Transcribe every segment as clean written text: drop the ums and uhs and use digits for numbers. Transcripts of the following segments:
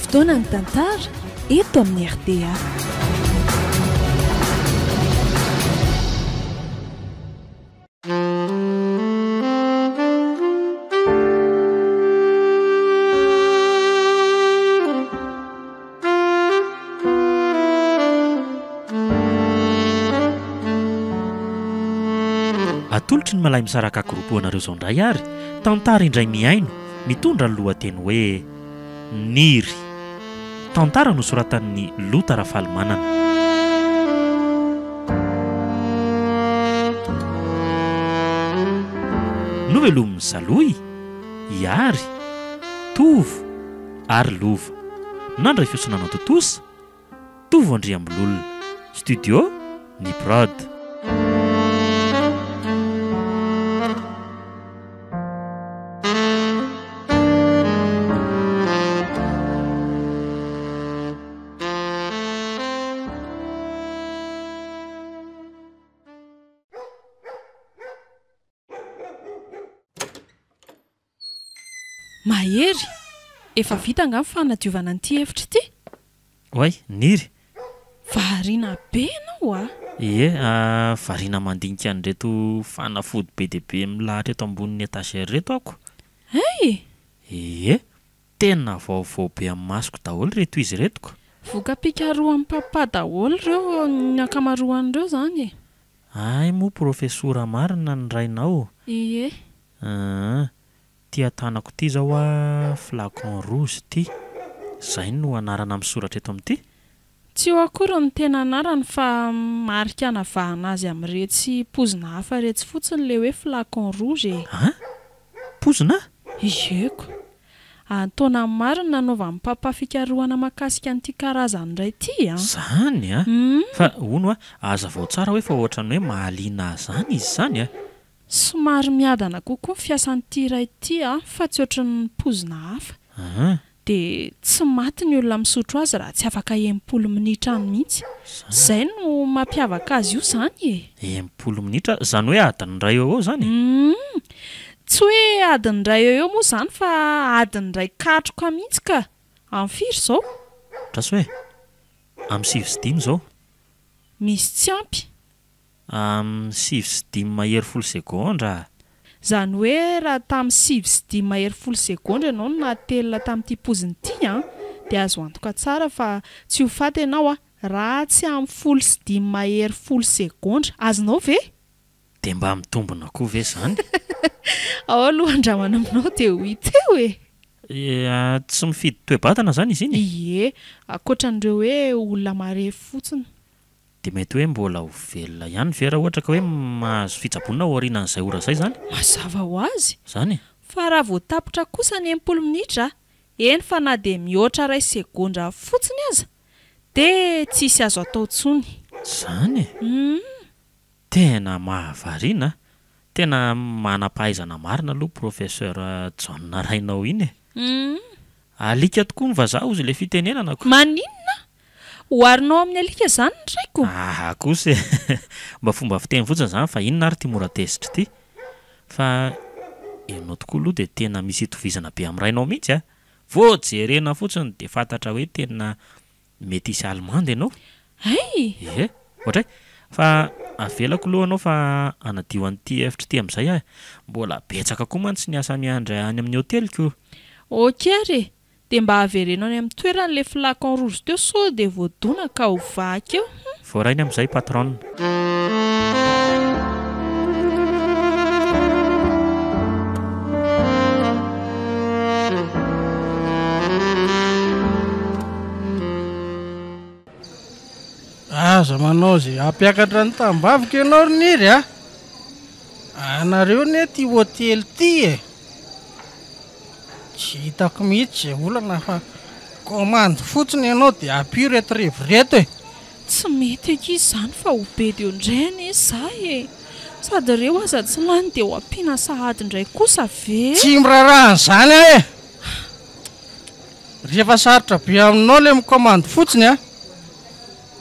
Fotoanan'ny tantara eto amin'ny rta. Atolotry ny Malay Misaraka Group ho anareo izao indray ary tantara indray mihaino mitondra ny lohateny hoe Niry. Tantara nosoratan'i Lota Rafalimanana. Novelomin'i Salohy, Ihary, Tovo ary Lova. Nandray feo sy nanao tontosa, Tovo Andriambololona. Studio, Ny Prod. Mahery! Efa vita angaha ny fanadiovana an'ity efitra ity? Oay, Niry! Variana be ianao a! Ie, variana mandinika an'ireto fanafody be dia be milahatra eto ambonin'ny étagère ireto aho ko! Hay! Ie, tena vaovao be amin'ny masoko daholo ireto izy ireto ko! Voka-pikarohan'i Papa daholo ireo ny ankamaroan'ireo izany e! Hay moa profesora marina ny rainao? Ie. Aa, ty an-tanako ty zao a flacon rouge ty, zay no anarana misoratra eto amin'ity? Tsy io akory no tena anarany fa marika anavahana azy amin'iretsy pozina hafa iretsy fotsiny le hoe flacon rouge e. An? Pozina? Ieko. An-taonany maro no nanaovan'i Papa fikarohana mahakasika an'ity karazany iray ity an! Zany an! Fa hono hoa, hazavao tsara hoe fa ohatran'ny hoe mahaliana ahy zany izy izany an! Somary miadana kokoa ny fiasan'ity iray ity an, fa tsy ohatran'ny pozina hafa. Dia tsy maty ny olona misotro azy raha tsy afaka 60 minitra any mihitsy. Izay no mampiavaka azy io izany e! 60 minitra, izany hoe adiny iray eo ho eo izany e? Humm! Tsy hoe adiny iray eo eo moa izany fa adiny iray katroka mihitsy ka! Amin'ny firy izao? Andraso e! Amin'ny 9:05 izao. Misy tsy ampy. Amin'ny 9:05 mahery folo segondra. Izany hoe raha tamin'ny 9:05 mahery folo segondra ianao no nahatelina tamin'ity poziny ity an, dia azo antoka tsara fa tsy ho faty ianao an, raha tsy amin'ny 10:05 mahery folo segondra. Azonao ve? Dia mba mitombina koa ve izany? Ao aloha andramana aminao dia ho hita eo e! Tsy mifidy toe-batana izany izy iny e? Ie, ankoatran'ireo hoe olona marefo fotsiny. Dia mety hoe mbola ho velona ihany ve raha ohatra ka hoe mahazo fitsaboana aorianan'izay ora izay izany? Mazava ho azy! Izany e? Fa raha vao tapitra kosa ny 60 minitra, eny fa na dia mihoatra iray segondra fotsiny aza, dia tsisy azo atao intsony. Izany e? Humm. Tena mahavariana a! Tena manam-pahaizana marina aloha Professeur Jaona rainao iny e! Alika tokoa ny vazaha hozy ilay fitenenana ko! Maninona? Oharinao amin'ny alika izany ny raiko? Aha kosa e! Mba fomba fiteny fotsiny izany fa inona ary ity mora tezitra ity? Fa ianao tokoa aloha dia tena misy itovizana be amin'ny rainao mihitsy a! Vao jerena fotsiny dia fantatra hoe tena Metisy allemande ianao? Hay! Ie, ohatray. Fa avelako aloha ianao fa hanadio an'ity efitra ity amin'izay aho e. Mbola betsaka koa mantsy ny asa miandry any amin'ny hoteliko. Ok ary e! Dia mba avereno any amin'ny toerany ilay flacon rouge teo sao dia voadona ka ho vaky eo hum. Voarainy amin'izay patronne. Aza manao izay hampiakatra ny tambaviko ianao ry Niry a! Anareo anie ity hotely ity e! Tsy hitako mihitsy izay olana fa kaomandy fotsiny ianao dia ampio ireto revy ireto e! Tsy mety akia izany fa ho bedy eo indray anie za e! Sady ireo aza tsy lany dia ho ampiana sahady indray kosa ve? Tsy miraharaha an'izany aho e! Rehefa sarotra be aminao ilay mikaomandy fotsiny a!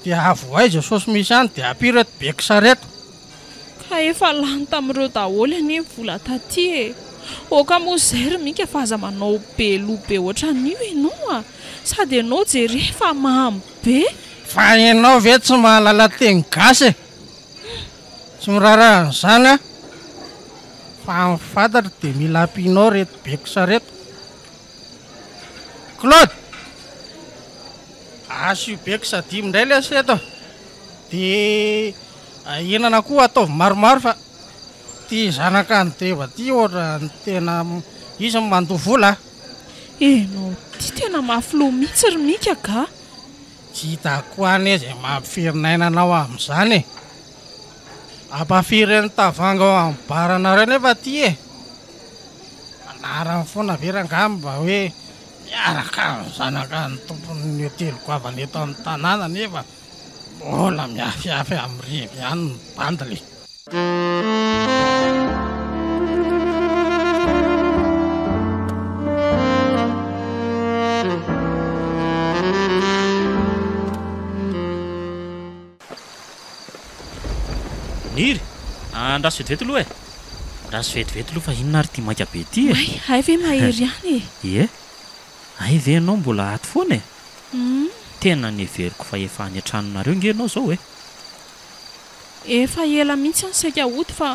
Dia avohay izay saosy misy any dia ampio ireto beksa ireto. Ka efa lany tamin'ireo daholo anie ny vola taty e! Oka moa izay ry Mika fa aza manao be loha be ohatran'io ianao a! Sady ianao jere fa mamo be. Fa ianao ve tsy mahalala teny gasy e? Tsy miraharaha an'izany aho. Fa ny fantatro dia mila ampianao ireto bekosa ireto. Claude! Asio bekosa dimy indray lesy ireto a! Dia henana koa ataovy maromaro fa ity zanaka an'i Deba ity ohatran'ny tena izy no mandoa vola a! Enao ity tena mafy loha mihitsy ry Mika ka! Tsy hitako anie izay mampiferinaina anao amin'izany e! Ampafiry an'ny tavoahangy ao amin'ny bar anareo nefa aty e! Anarany foana ve rangahy mba hoe miaraka amin'ny zanaka ny tompon'ny hotely goavana eto amin'ny tanàna nefa mbola miafiafy amin'ny revy ihany ny bandy le. Niry, andraso vetivety aloha e! Andraso vetivety aloha fa inona ary ity maika be ity e? Hay, hay ve mahery ihany e? Ie, hay ve ianao mbola ato foana e? Tena neveriko fa efa any an-tranonareo nge ianao izao e! Efa ela mihitsy aho saika hody fa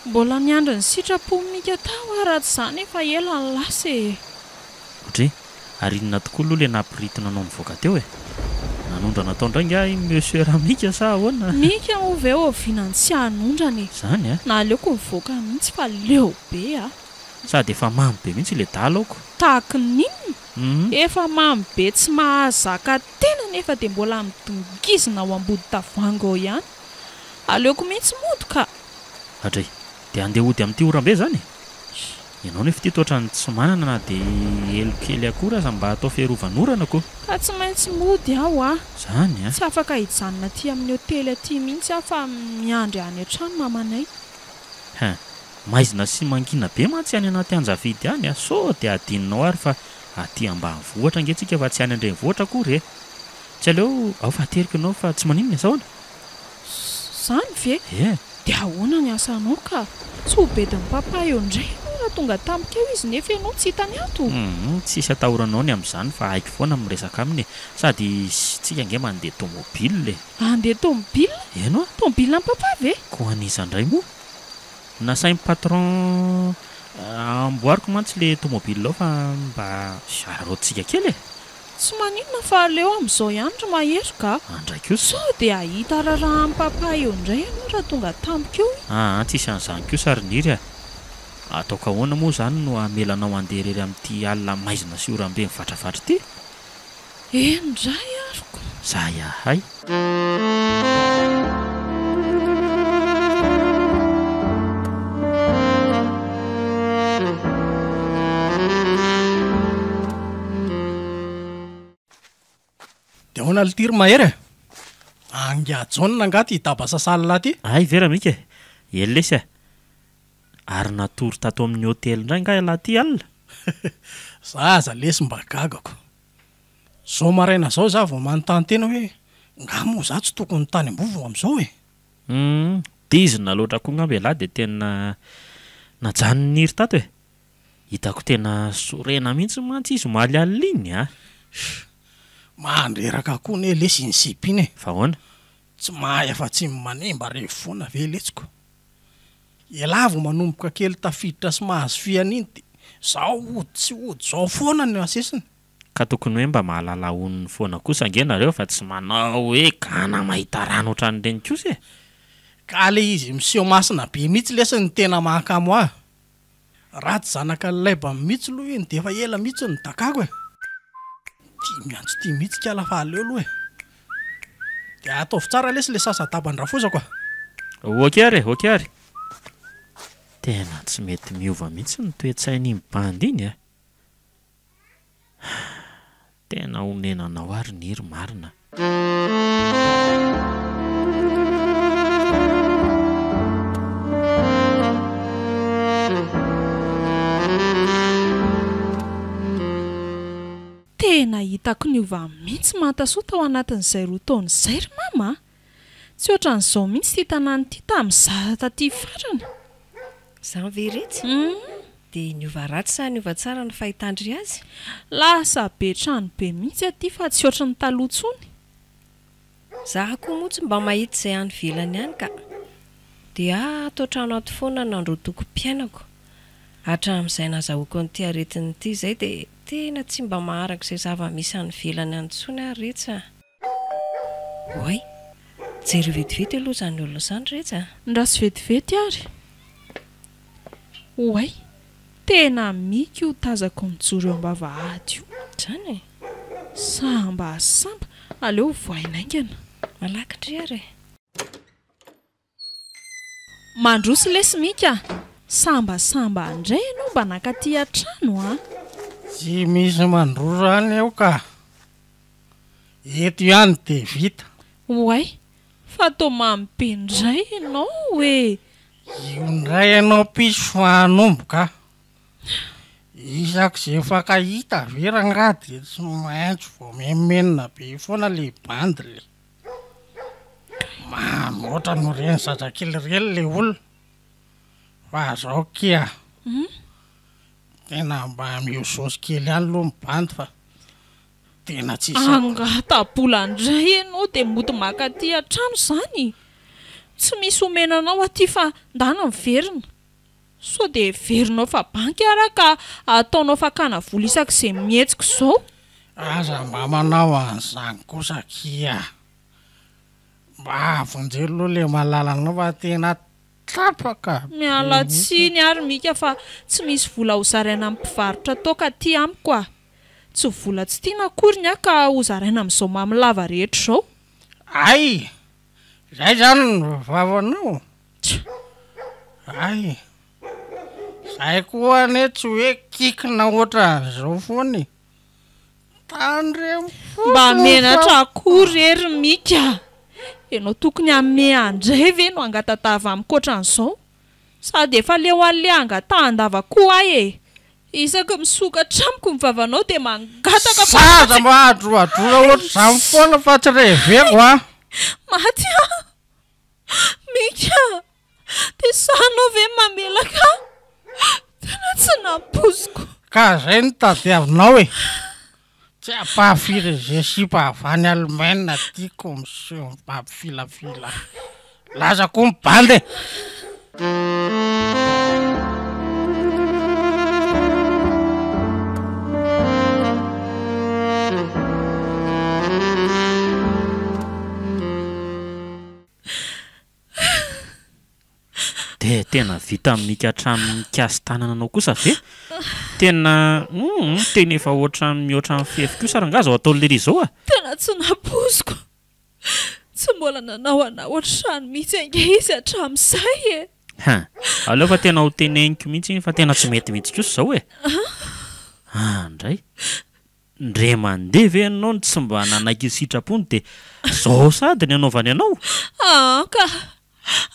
mbola niandry ny sitrapon'i Mika tao aho raha tsy izany efa ela ny lasa e! Dry, ary inona tokoa aloha ilay nampiritina anao nivoaka teo e? Nanondrana tao indray angaha i Monsieur Ramika sa ahoana? Mika moa ve oviana no tsy hanondrana e? Izany a! Na aleoko mivoaka mihitsy fa leo be aho. Sady efa mamo be mihitsy ilay dala aoko. Tahaky ny inona? Efa mamo be tsy mahazaka tena nefa dia mbola midongizina ao ambody tavoahangy ao ihany. Aleoko mihitsy mody ka! Dry, dia handeha hody amin'ity oram-be izany e? Ianao nefa ity toa ohatran'ny tsy manana na dia elo kely akory aza mba atao fiarovan'orana ko! Ka tsy maintsy mody aho a! Zany a! Tsy afaka hijanona aty amin'ny hotely aty mihitsy aho fa miandry any an-trano mamanay. Hein! Maizina sy mangina be mantsy any anaty anjavidy any a! Sao dia adinonao ary fa aty ambanivohitra ange tsika fa tsy any an-drenivohitra akory e! Tsy aleo ao fa ateriko ianao fa tsy maninona e! Sa ahoana? Zany ve? Ie! Dia ahoana ny asanao ka? Tsy ho bedin'i papa eo indray ianao raha tonga tampoka eo izy nefa ianao tsy hitany ato? Humm, tsisy atahoranao ny amin'izany fa haiko foana ny miresaka aminy e! Sady isika ange mandeha tomobile e! Handeha tomobile? Eny oa! Tomobile an'i papa ve? Koa an'iza indray moa? Nasain'i patron amboariko mantsy le tomobile ao fa mba araraotintsika kely e! Tsy maninona fa aleo amin'izao ihany ry Mahery ka! Andray kosa. Sao dia hahita raharaha amin'i Papa eo indray ianao raha tonga tampoka eo i. Aa tsisy an'izany kosa ry Niry a! Ataoko ahoana moa izany no hamela anao handeha irery amin'ity alina maizina sy oram-be mivatravatra ity? Eny indray ary ko! Zay ahay. Dia ahoana lty ry Mahery e? Angaha Jaona angaha ty daba sasalina ty? Hay ve Ramika e! Eny lesy a! Ary natory tato amin'ny hotely indray angaha ialahy ty alina? Za aza lesy mba gagako. Zao maraina zao za vao manontany tena hoe nga moa za tsy tokony tany Ambovo amzao e? Humm, dizina loatra koa ngamba ialahy dia tena najanon'i Niry tato e! Hitako tena sorena mihitsy mantsy izy omaly alina iny a! Humm, mandreraka koa anie lesy iny sipa iny e! Fa ahoana? Tsy mahay afa-tsy ny manimba revy foana ve letsiko? Ialahy vao manomboka kely tafiditra sy mahazo fihana iny dia zao hody tsy hody zao foana no asesiny. Ka tokony hoe mba mahalala onony foana kosa ange nareo fa tsy manao hoe gana mahita rano ohatran'ireny kosa e! Ka le izy miseho masina be mitsy lesy no tena mahakamo ahy. Raha tsy zanaka laiba mitsy loha iny de efa ela mitsy no dakako e! Ty miantso ty mitsy kala fa aleo aloha e! De ataovy tsara lesy le sasa daban-drafozako a! Ok ary e, ok ary! Tena tsy mety miova mihitsy ny toe-tsain'iny bandy iny a! Tena onena anao ary Niry marina. Tena hitako niova mihitsy Mantasoa tao anatin'izay roa taona izay ry mama a! Tsy ohatran'izao mihitsy ity tanàna ity tamin'izaho taty farany. Izany ve iretsy? Hum. Dia niova ratsy sa niova tsara ny fahitan-dry azy? Lasa be trano be mihitsy aty fa tsy ohatry ny taloha intsony. Za koa moa tsy mba mahita izay any ivelany any ka. Dia ato an-trano ato foana no nandrotokom-piainako. Hatramin'izay nazahoako an'ity aretina ity izay dia tena tsy mba maharaka izay zava-misy any ivelany any intsony aho retsy a! Oay! Jereo vetivety aloha izany olona izany retsy a! Ndraso vetivety ary. Oay! Tena mika io tazako mijoro eo am-bavahady io. Izany e! Samba samba, aleo vohaina haingana. Malaky ndry ary e! Mandroso lesy Mika a! Sambasamba indray ianao mba nankaty an-trano a! Tsy misy mandroso any eo ka! Eto ihany dia vita. Oay! Fa toa mamy be indray ianao e! Io indray ianao piso fa hanomboka a! Isak'izay mifankahita ve rangahy dia tsy maintsy voamenomenona be foana le bandy le. Manoatra noho ireny zazakely ireny le olona. Fa zao kia, tena mba miozosy kely ihany aloha ny bandy fa tena tsisy. Angata-bola indray ianao dia mody maka aty an-trano izany? Tsy misy omena anao aty fa ndana miverina. Sao dia heverinao fa banky ara ka ataonao fakana vola isak'izay mihetsika izao? Aza mba manao an'izany kosa akia a! Mba vonjeo aloha ilay malalanao fa tena tapaka be Miala mihitsy. tsiny ary Mika fa tsy misy vola hozaraina amin'ny mpivarotra toaka aty amiko a! Tsy vola tsy tiana akory ny ahy ka hozaraina amin'izao mamy lava rehetra izao. Hay! Izay izany no vavanao? Tch! Hay! Zahay koa anie tsy hoe kikina ohatran'izao foana e! Tandremo Mba fotsiny menatra fa. akory re ry Mika a! Ianao tokony hanome ahy indray ve no hangatadava amiko ohatran'izao? Sady efa leo an'le hangatahan-dava koa aho e! Isaky misokatra amiko ny vavanao dia mangataka foana Zaza mba adroadrona ohatr'izany foana fa tsy reveko a! Maty aho! Mika a! Dia sahinao ve ny mamelaka ahy? Tena tsy nampoiziko. Ka zay no tadiavinao e! Tsy ampahafiry izay sipa avy any Allemagne tiako miseho mampifilafila. Laza koa ny bandy e! Dia tena vita mika hatramin'ny mikasi-tanana anao kosa ve? Tena humm tena efa ohatran'ny mihoatra ny fefy kosa rangaha izao ataon'i lery izao a! Tena tsy nampoiziko. Tsy mbola nanao anà ohatr'izany mihitsy ange izy hatramin'izay e! Hein! Aleo fa tena ho teneniko mihitsy iny fa tena tsy mety mihitsy kosa izao e! Andray! Ndre mandeha ve ianao no tsy mba nanaiky ny sitrapony dia zao sady ny anaovany anao? Aa ka!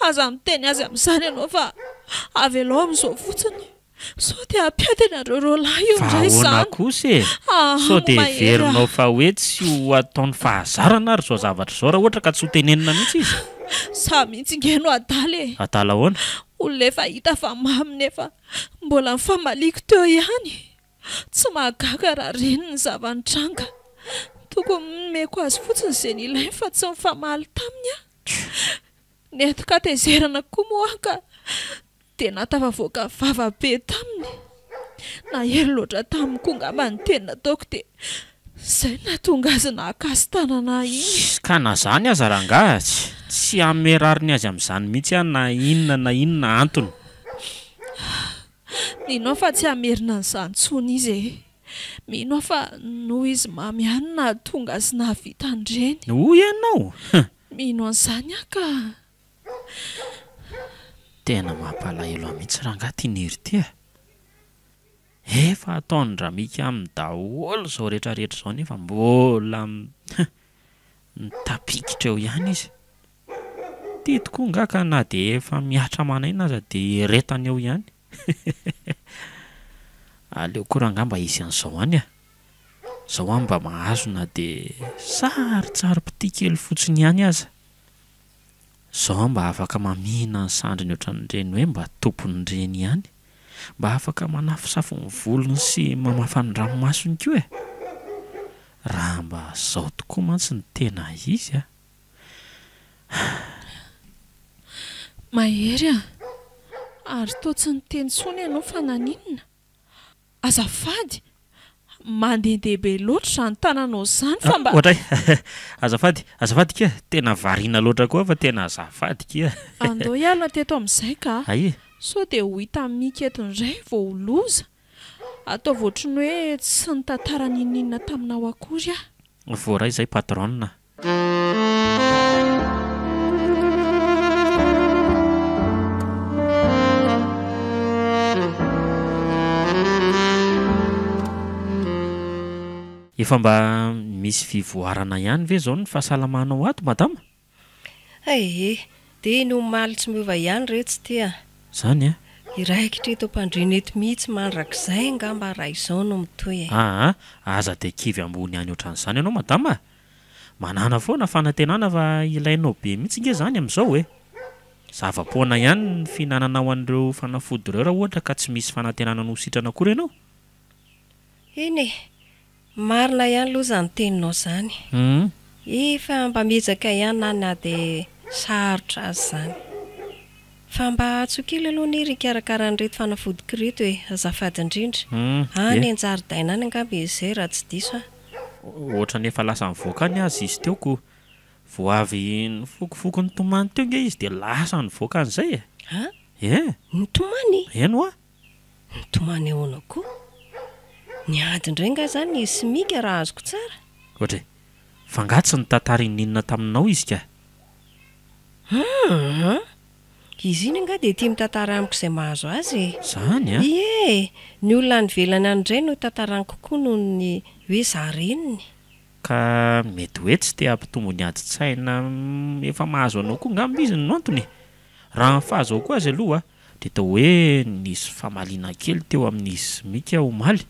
Aza miteny azy amin'izany ianao fa avelao amin'izao fotsiny. Sao dia hampiady anareo roalahy io Fa indray ahoana izany. kosa e? Aa Sao dia mahery heverinao ah. fa hoe tsy ho ataony fahazarana ary izao zavatra izao raha ohatra ka tsy ho tenenina mihitsy izy? Za mihitsy nge no adala e! Adala ahoana? Olona efa hita fa mamy nefa mbola nifamaliako teo ihany. Tsy mahagaga raha reny ny zava-nitranga. Tokony nomeko azy fotsiny izay nilainy fa tsy nifamaly taminy aho. Nentin-katezerana koa moa aho ka dia nahatafavoaka vava be taminy. Nahery loatra taminy koa angamba ny teny nataoko dia izay no nahatonga azy nahakasi-tanana ahy iny. Ka na izany aza rangahy, tsy hanome rariny azy amin'izany mihitsy aho na inona na inona antony. Mino aho fa tsy hamerina an'izany intsony izy e! Mino aho fa noho izy mamy ihany no nahatonga azy nahavita an'ireny. Hoy ianao? Hum! Mino an'izany aho ka! Tena mampalahelo ahy mihitsy rangahy ity Niry ity a! Efa ataon-dRamika aminy daholo izao rehetra rehetra izao nefa mbola hum! Mitapikitra eo ihany izy. Ty tokoa nga ka na dia efa mihatra aman'aina aza dia eretany eo ihany. Aleo koa rangahy mba hisy an'izao any a! Izao aho mba mahazo na dia sarintsarim-pitia kely fotsiny ihany aza. Izao aho mba afaka mamihina ny sandriny ohatran'ireny hoe mba tompon'ireny ihany. Mba afaka manafosafo ny volony sy mamafa ny ranomasony koa e! Raha mba zao tokoa mantsy no tena izy a! Mahery a! Ary toa tsy niteny intsony ianao fa naninona? Azafady! Mandehandeha be loatra izany tananao izany fa mba. Ohatray! Azafady! Azafady kia! Tena variana loatra koa fa tena azafady kia! Andao hiala teto amin'izay ka! Aia? Sao dia ho hitan'i Mika eto indray vao ho loza! Ataovy ohatry ny hoe tsy nitantara n'inon'inona taminao akory aho. Voaray izay patronne. Efa mba misy fivoarana ihany ve izao ny fahasalamanao ato madama? Ee, dia ny omaly tsy miova ihany re tsy tia. Zany a! Hiraikitra eto am-pandriana eto mihitsy mandrakizay angamba raha izao no mitohy e! Aa, aza dia kivy ambony any ohatran'izany ianao madama a! Manàna foana fanantenana fa ilainao be mihitsy nge izany amin'izao e! Zava-poana ihany ny fihinananao an'ireo fanafody ireo raha ohatra ka tsy misy fanantenana ny ho sitrana akory ianao. Eny e! Marina ihany aloha izany teninao izany. Efa mba miezaka ihany aho na dia sarotra aza izany. Fa mba antsoy kely aloha anie ry hikarakara an'ireto fanafodiko ireto e, azafady indrindra. Any an-jaridaina any angamba izy izay raha tsy diso aho. Ohatran'ny efa lasa nivoaka any aza izy teo ko. Vao avy nifokofoko nitomany teo nge izy dia lasa nivoaka any izay e. An? Ie. Nitomany? Eny hoa. Nitomany ahoana koa? Niady indray angaha izany izy sy Mika raha azoko tsara? Ohatra e. Fa angaha tsy nitantara ininona taminao izy ka? Hum! Izy iny angaha dia tia mitantara amiko izay mahazo azy e! Izany an? Ie! Ny olona any ivelany any indray no itantarany kokoa noho ny hoe za reniny. Ka mety hoe tsy te hampitombo ny adin-tsaina efa mahazo anao koa angamba izy no antony e! Raha ny fahazoako azy aloha dia toa hoe nisy famaliana kely teo amin'izy sy Mika omaly.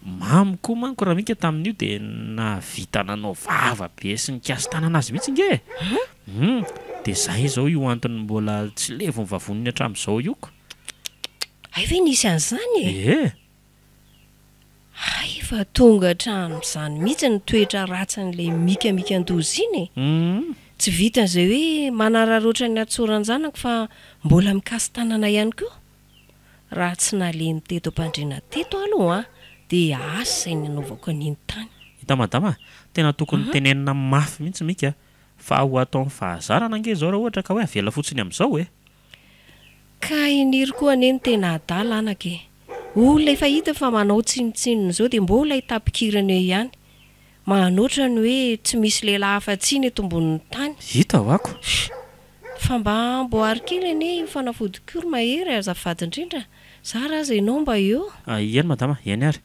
Mamy koa manko Ramika tamin'io dia nahavita nanao vava be sy nikasi-tanana azy mihitsy nge e! Hum! Dia izay izao io antony mbola tsy levon'ny vavoniny hatramin'izao io ko! Hay ve nisy an'izany e? Ee! Hay efa tonga hatramin'izany mihitsy ny toetra ratsin'ilay mikamikan-doza iny e! Hum! Tsy vitan'izay hoe manararaotra ny hatsoran-janako fa mbola mikasi-tanana ihany koa! Raha tsy nalemy teto am-pandriana teto aloha dia asa izay nanaovako an'iny tany. Hita madama, tena tokony tenenina mafy mihitsy Mika fa ho ataony fahazarana ange izao raha ohatra ka hoe avela fotsiny amin'izao e! Ka i Niry koa anie no tena adala anaka e! Olona efa hita fa manao tsinontsinona izao dia mbola hitapikirana eo ihany. Manoatra ny hoe tsy misy lehilahy afa-tsy iny eto ambonin'ny tany. Hita ho'ako. Fa mba amboary kely anie io fanafody io ry Mahery azafady indrindra. Zara aza ianao mba eo. Eny madama, eny ary.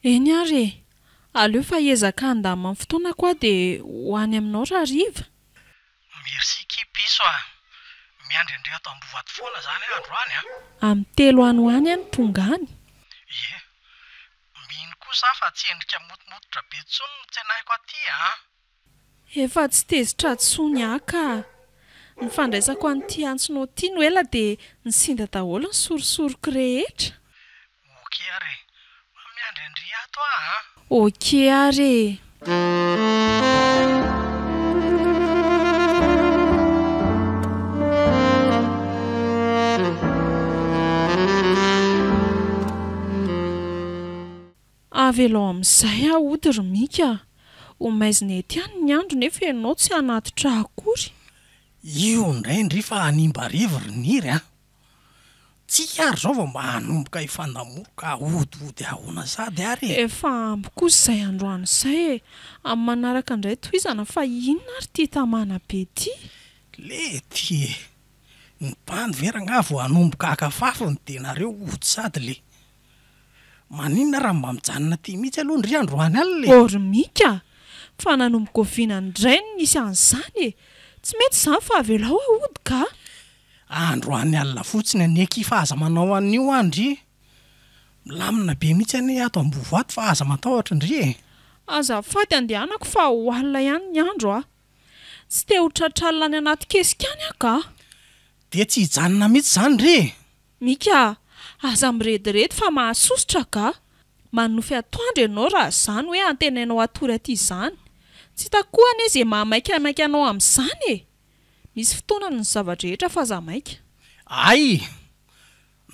Eny ary e! Aleo fa hiezaka handamina ny fotoanako aho dia ho any aminao rahariva. Merci ki piso a! Miandry an-dry ato Ambovato foana zany aho androany a! Amin'ny telo any ho any aho no tonga any. Ie. Mino kosa aho fa tsy endrika motomototra be tsony no tsenaiko aty a! Efa tsy tezitra tsony aho ka! Ny fandraisako an'ity antsonao ity no ela dia nisinda daholo ny sorisoriko rehetra. Ok ary e! Fa miandry an-dry ato aho an! Ok ary e! Avelao amin'izay aho hody ry Mika a! Ho maizina ety ihany ny andro nefa ianao tsy hanatitra ahy akory. Io indray ndry fa hanimba arivo ry Niry an! Tsika ary zao vao mba hanomboka hifandamoroka haodihody ahoana sady ary e! Efa ampy kosa izay androany izay e! Amin'ny manaraka indray tohizana fa inona ary ity tamana be ity? Lety e! Ny bandy ve rangaha vao hanomboka haka fafiny dia nareo hody sady le! Maninona raha mba mijanona aty mihitsy aloha ndry androany alina e! Oh ry Mika! Fa nanomboka oviana indray no nisy an'izany e! Tsy mety izany fa avelao aho hody ka! Androany alina fotsiny anie akia fa aza manao an'io an ndry! Milamina be mihitsy anie ato Ambovo ato fa aza matahotra ndry e! Azafady andehanako fa ho alina ihany ny andro a! Tsy te ho tratr'alina any anaty kesika any aho ka! Dia tsy hijanona mihitsy izany ndry e! Mika a! Aza mirediredy fa mahasosotra ka! Manonofy atoandro ianao raha izany hoe antenainao hatory aty izany. Tsy hitako koa anie izay mahamaikamaika anao amin'izany e! Misy fotoanany ny zava-drehetra fa aza maika. Hay!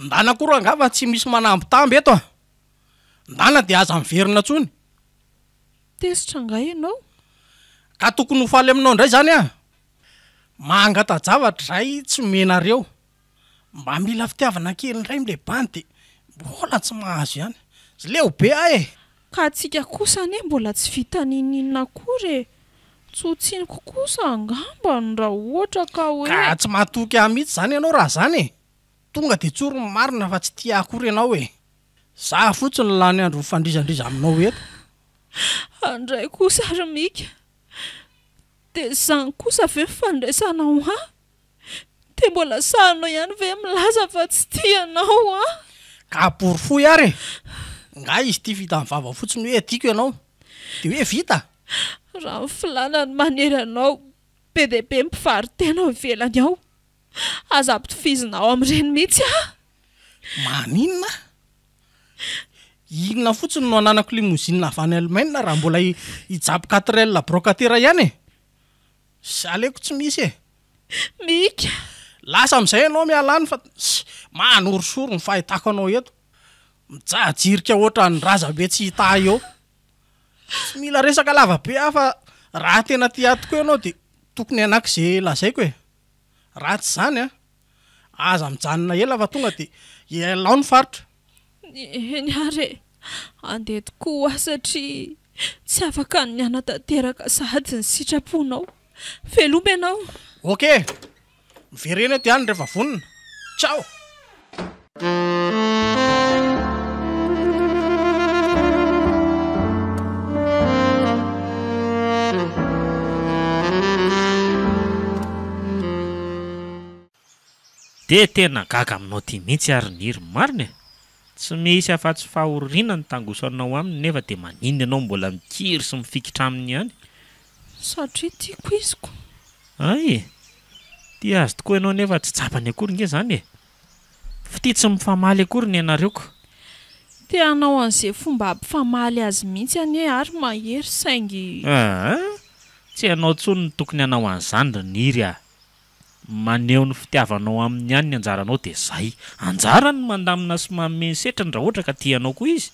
Ndana koa rangaha fa tsy misy manambitamby eto a! Ndana dia aza miverina intsony. Tezitra angaha ianao? Ka tokony ho faly aminao indray izany aho. Mangata-javatra izahay tsy omenareo. Mba mila fitiavana kely indray amle bandy de mbola tsy mahazo ihany. Leo be aho e! Ka antsika kosa anie mbola tsy vita n'inon'inona akory e! Tsy ho tsiniko kosa angambany raha ohatra ka hoe. Ka tsy matoky ahy mihitsy izany ianao raha izany e! Tonga de tsory ny marina fa tsy tia ahy akory ianao e! Za fotsiny no lany andro mifandrizandriza aminao eto. Andray kosa ry Mika! Dia izany kosa ve ny fandraisanao ahy? Dia mbola sahinao ihany ve milaza fa tsy tia anao aho? Ka porofoy ary e! Nga izy ity vita amin'ny vava fotsiny hoe tiako ianao dia hoe vita? Raha ny filàna no manery anao, be dia be ny mpivaro-tena ao ivelany ao. Aza ampitovizinao amin'ireny mihitsy aho. Maninona? Inona fotsiny no ananako limousine avy any Allemagne raha mbola hijapy quatre L brocatera ihany e? Aleoko tsy misy e! Mika! Lasa amin'izay ianao miala any fa manorisory ny fahitako anao eto. Mijajirika ohatran'ny razambe tsy hita ahy eo. Tsy mila resaka lava be aho fa raha tena tia ahy tokoa ianao dia tokony hanaky izay lazaiko e! Raha tsy izany an, aza mijanona ela fa tonga dia ialao ny faritra. Eny ary e! Andeha tokoa aho satria tsy afaka ny hanatanteraka sahady ny sitraponao. Veloma ianao! Ok! Miverena eto ihany rehefa vonona. Ciao! Dia tena gaga aminao ty mihitsy ary Niry marina e! Tsy misy afa-tsy fahoriana ny tangosanao aminy nefa dia maninona ianao mbola mikiry sy mifikitra aminy ihany? Satria tiako izy ko! Hay e! Tia azy tokoa ianao nefa tsy tsapany akory nge izany e! Fitia tsy mifamaly akory ny anareo ko! Te hanao an'izay fomba hampifamaly azy mihitsy anie ary Mahery saingy. Aa! Tsy ianao intsony no tokony hanao an'izany ry Niry a! Maneho ny fitiavanao aminy ihany ny anjaranao dia zay. Anjarany ny mandamina sy manome ny setriny raha ohatra ka tia anao koa izy.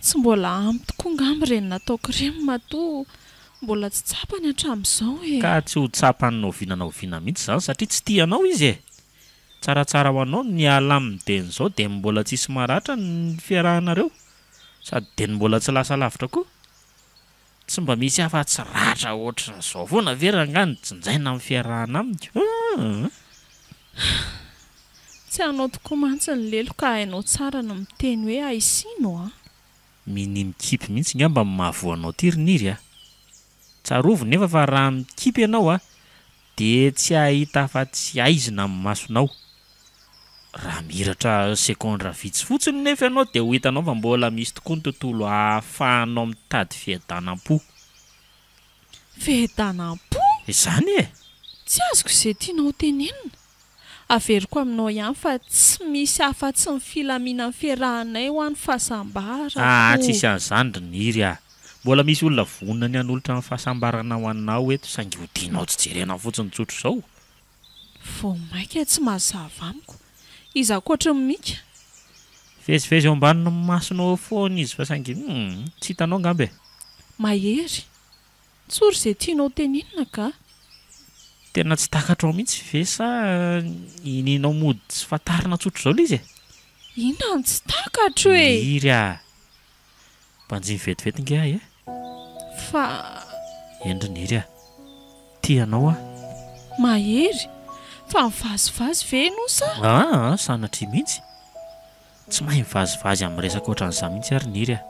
Tsy mbola ampy tokoa ngamba ireny nataoko ireny matoa mbola tsy tsapany hatramin'izao e! Ka tsy ho tsapany na oviana na oviana mihitsy izany satria tsy tia anao izy e! Tsaratsara ho anao ny miala aminy dieny izao dia mbola tsisy maratra ny fiarahanareo sady dieny mbola tsy lasa lavitra koa. Tsy mba misy afa-tsy ratra ohatran'izao foana ve rangahy no jinjaina amin'ny fiarahana amiko aa? Tsy anao tokoa mantsy ny lelo ka hainao tsara ny miteny hoe aisino a! Minia mikipy mihitsy ngamba ny mahavoa anao ity ry Niry a! Tsarovy nefa fa raha mikipy ianao a, dia tsy hahita afa-tsy haizina ny masonao. Raha mihiratra segondra vitsy fotsiny nefa ianao dia ho hitanao fa mbola misy tokoa ny tontolo ahafahanao mitady fiadanam-po. Fiadanam-po? Izany e! Tsy azoko izay tianao hotenenina. Averiko aminao ihany fa tsy misy afa-tsy ny filaminan'ny fiarahanay ho an'ny fahasambarako. Aa tsisy an'izany ry Niry a! Mbola misy olona vonona ny hanolotra ny fahasambarana ho anao eto saingy hodianao tsy jerena fotsiny tsotra izao. Vao mainka tsy mazava amiko. Iza ankoatry ny Mika? Mivezivezy eo ambanin'ny masonao eo foana izy fa saingy humm tsy hitanao angamba e! Mahery. Tsory izay tianao tenenina ka. Tena tsy takatrao mihitsy ve sa inianao mody tsy fantarina tsotra izao ilay izy e? Inona no tsy takatro e? Niry a! Banjino vetivety nge ahy e! Fa. Eny ry Niry a! Tia anao aho. Mahery! Fa mivazivazy ve ianao sa? Aa! Sanatria mihitsy! Tsy mahay mivazivazy amin'ny resaka ohatran'izany mihitsy aho ry Niry a!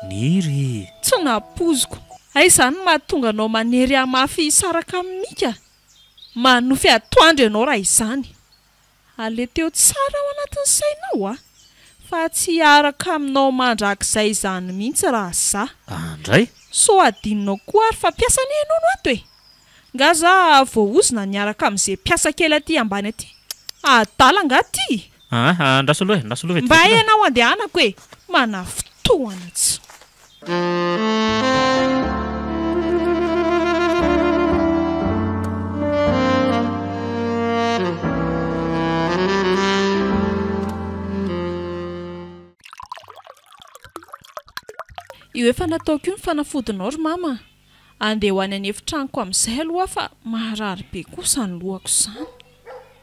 Niry! Tsy nampoiziko! Hay izany no mahatonga anao manery ahy mafy hisaraka amin'i Mika? Manofy atoandro ianao raha izany! Aleteo tsara ao anatin'ny sainao a! Fa tsy hiaraka aminao mandrakizay izany mihitsy raha za. Andray! Sao adinonao koa ary fa mpiasa anie ianao no ato e! Nga za voaozona niaraka amin'ze mpiasa kely aty ambany aty? Adala nga ty? Aa, andraso aloha e, andraso aloha Mba vetivety aloha e. ianao andehanako e! Manafintohana tsy. Io efa nataoko io ny fanafodinao ry mama a! Andeha ho any an'efitranoko amin'izay aloha aho fa marary be koa izany lohako izany.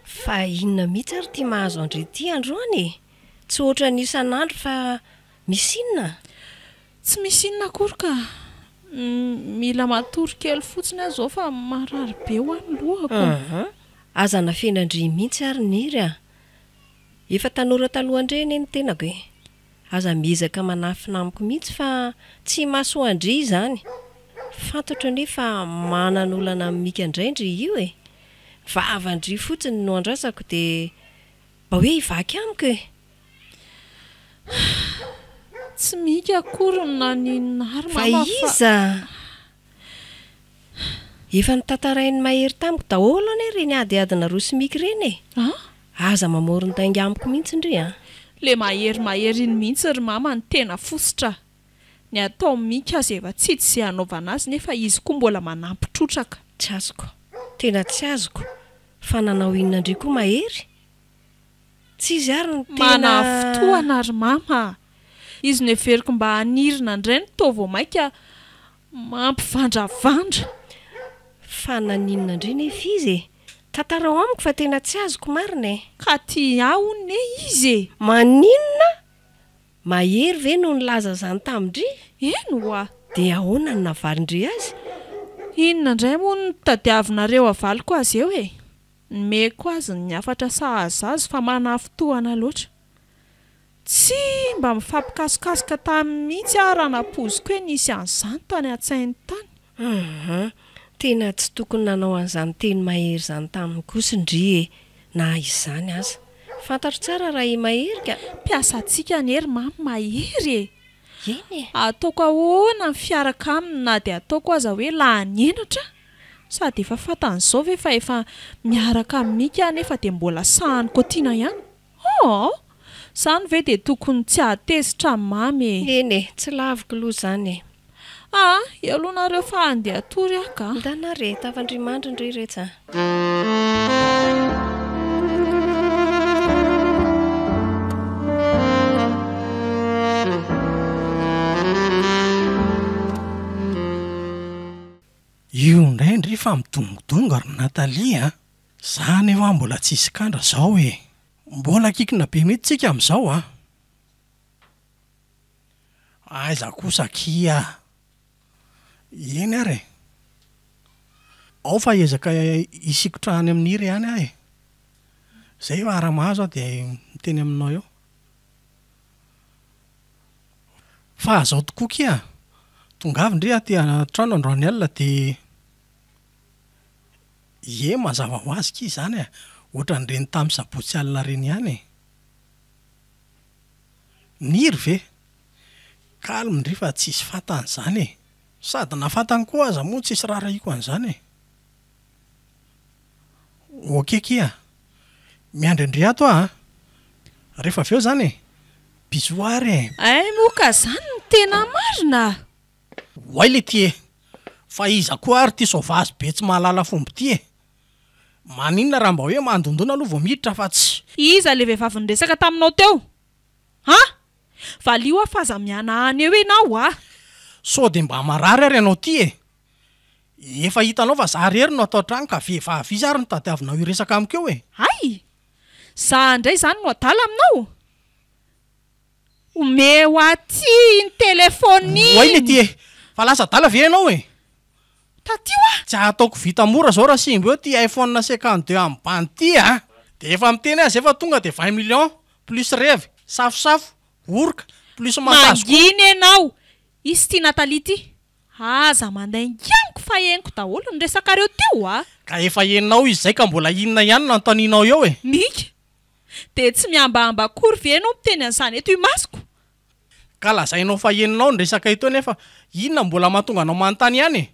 Fa inona mihitsy ary ity mahazo an-dry ity androany e? Tsy ohatran'ny isan'andro fa misy inona? Tsy misy inona akory ka. Mila matory kely fotsiny aho izao fa marary be hoa ny lohako. Hum. Aza nafenan-dry mihitsy ary Niry a! Efa tanora talohan-dry anie ny tenako e! Aza miezaka manafina amiko mihitsy fa tsy imasoan-dry izany. Fantatro anie fa manan'olana amin'i Mika indray ndry io e! Vavan-dry fotsiny no andrasako dia mba hoe hivaky amiko e! Tsy Mika akory no naninona ahy ry Fa mama fa. iza? Efa notantarain'i Mahery tamiko daholo anie ireny adiadinareo sy Mika ireny e! An? Aza mamoron-dainga amiko mihitsy ndry a! Le mahery mahery iny mihitsy ry mama no tena fositra. Ny ataon'i Mika aza efa tsy hita izay hanaovana azy nefa izy koa mbola manampy trotraka. Tsy azoko. Tena tsy azoko. Fa nanao inona ndry koa Mahery? Tsy izy ary no tena. Manafintohana ry mama a! Izy noheveriko mba hanirina indray no toa vao mainka Mampivandravandra. Fa naninona indray nefa izy e? Tantarao amiko fa tena tsy azoko marina e! Ka tia ahy hono ne izy e! Maninona? Mahery ve no nilaza izany tamin-dry? Eny ho'a! Dia ahoana no navalin-dry azy? Inona indray moa no tadiavinareo havaliko azy eo e? Nomeko azy ny hafatra sahaza azy fa manafintohana loatra. Tsy mba mifampikasokasoka taminy mihitsy aho raha nampoiziko hoe nisy an'izany tany an-tsainy tany. Hum, tena tsy tokony nanao an'izany teny mahery izany taminy kosa ndry e, na izany aza. Fantatro tsara raha i Mahery ka. Mpiasantsika anie ry Mamy Mahery e! Eny e! Ataoko ahoana ny fiaraka aminy na dia ataoko aza hoe lany henatra? Sady efa fantany izao ve fa efa miaraka amin'i Mika aho nefa dia mbola sahaniko tiana ihany? Oh! Zany ve dia tokony tsy hahatezitra an'i Mamy e! Eny e, tsy laviko aloha izany e! Ah! Eo aloha nareo fa handeha hatory aho ka! Ndana re, tafandria mandry ndry retsy a! Io indray ndry fa midongodongo ry Nathalie a! Za anefa mbola tsisy kandra zao e! Mbola kikina be mihitsy tsika amizao a! Aiza kosa akia a! Eny ary e! Ao fa hiezaka hisikotra any amin'i Niry ihany aho e! Zay fa raha mahazo aho dia miteny aminao eo. Fa zao tokoa kia! Tongava ndry aty an-trano androany alina dia. Ie mazava ho azy ki izany e, ohatran'ireny tamin'ny sabotsy alina ireny ihany e. Niry ve? Calme ndry fa tsisy fantany izany e. Sady na fantany koa aza moa tsisy raharahiako an'izany e. Ok ki a. Miandry an-dry ato aho a. Rehefa avy eo izany e. Bisous ary e. Hay moa ka zany no tena marina a! Oay le ty e! Fa iza koa ary ty sauvage be tsy mahalala fomba ty e! Maninona raha mba hoe mandondona aloha vao miditra fa tsy. Iza le vehivavy niresaka taminao teo? An! Valio aho fa aza mihanahana eo ianao a! Sao de mba marary ary ianao ty e! Efa hitanao fa za rery no ato an-trano ka vehivavy iza ary no tadiavinao hiresaka amiko eo e! Hay! Za indray izany no adala aminao? Omeo aty iny telephone iny. Oay letia e! Fa lasa adala ve ianao e? Taty hoa! Tsy ataoko vita mora zao raha simba eo ty iPhone 52 amin'ny bandy ty a! De efa miteny aho zay fa tonga de 20 millions plus revy, safosafo, oroka, plus massage koa. Mangina ianao! Izy ity Nathalie ity! Aza mandainga amiko fa henoko daholo ny resakareo teo a! Ka efa henonao izy zay ka mbola inona ihany no anontanianao eo e? Mika! Dia tsy mihambahamba akory ve ianao miteny an'izany eto imasoko? Ka lazainao fa henonao ny resaka eto nefa inona mbola mahatonga anao manontany ihany e?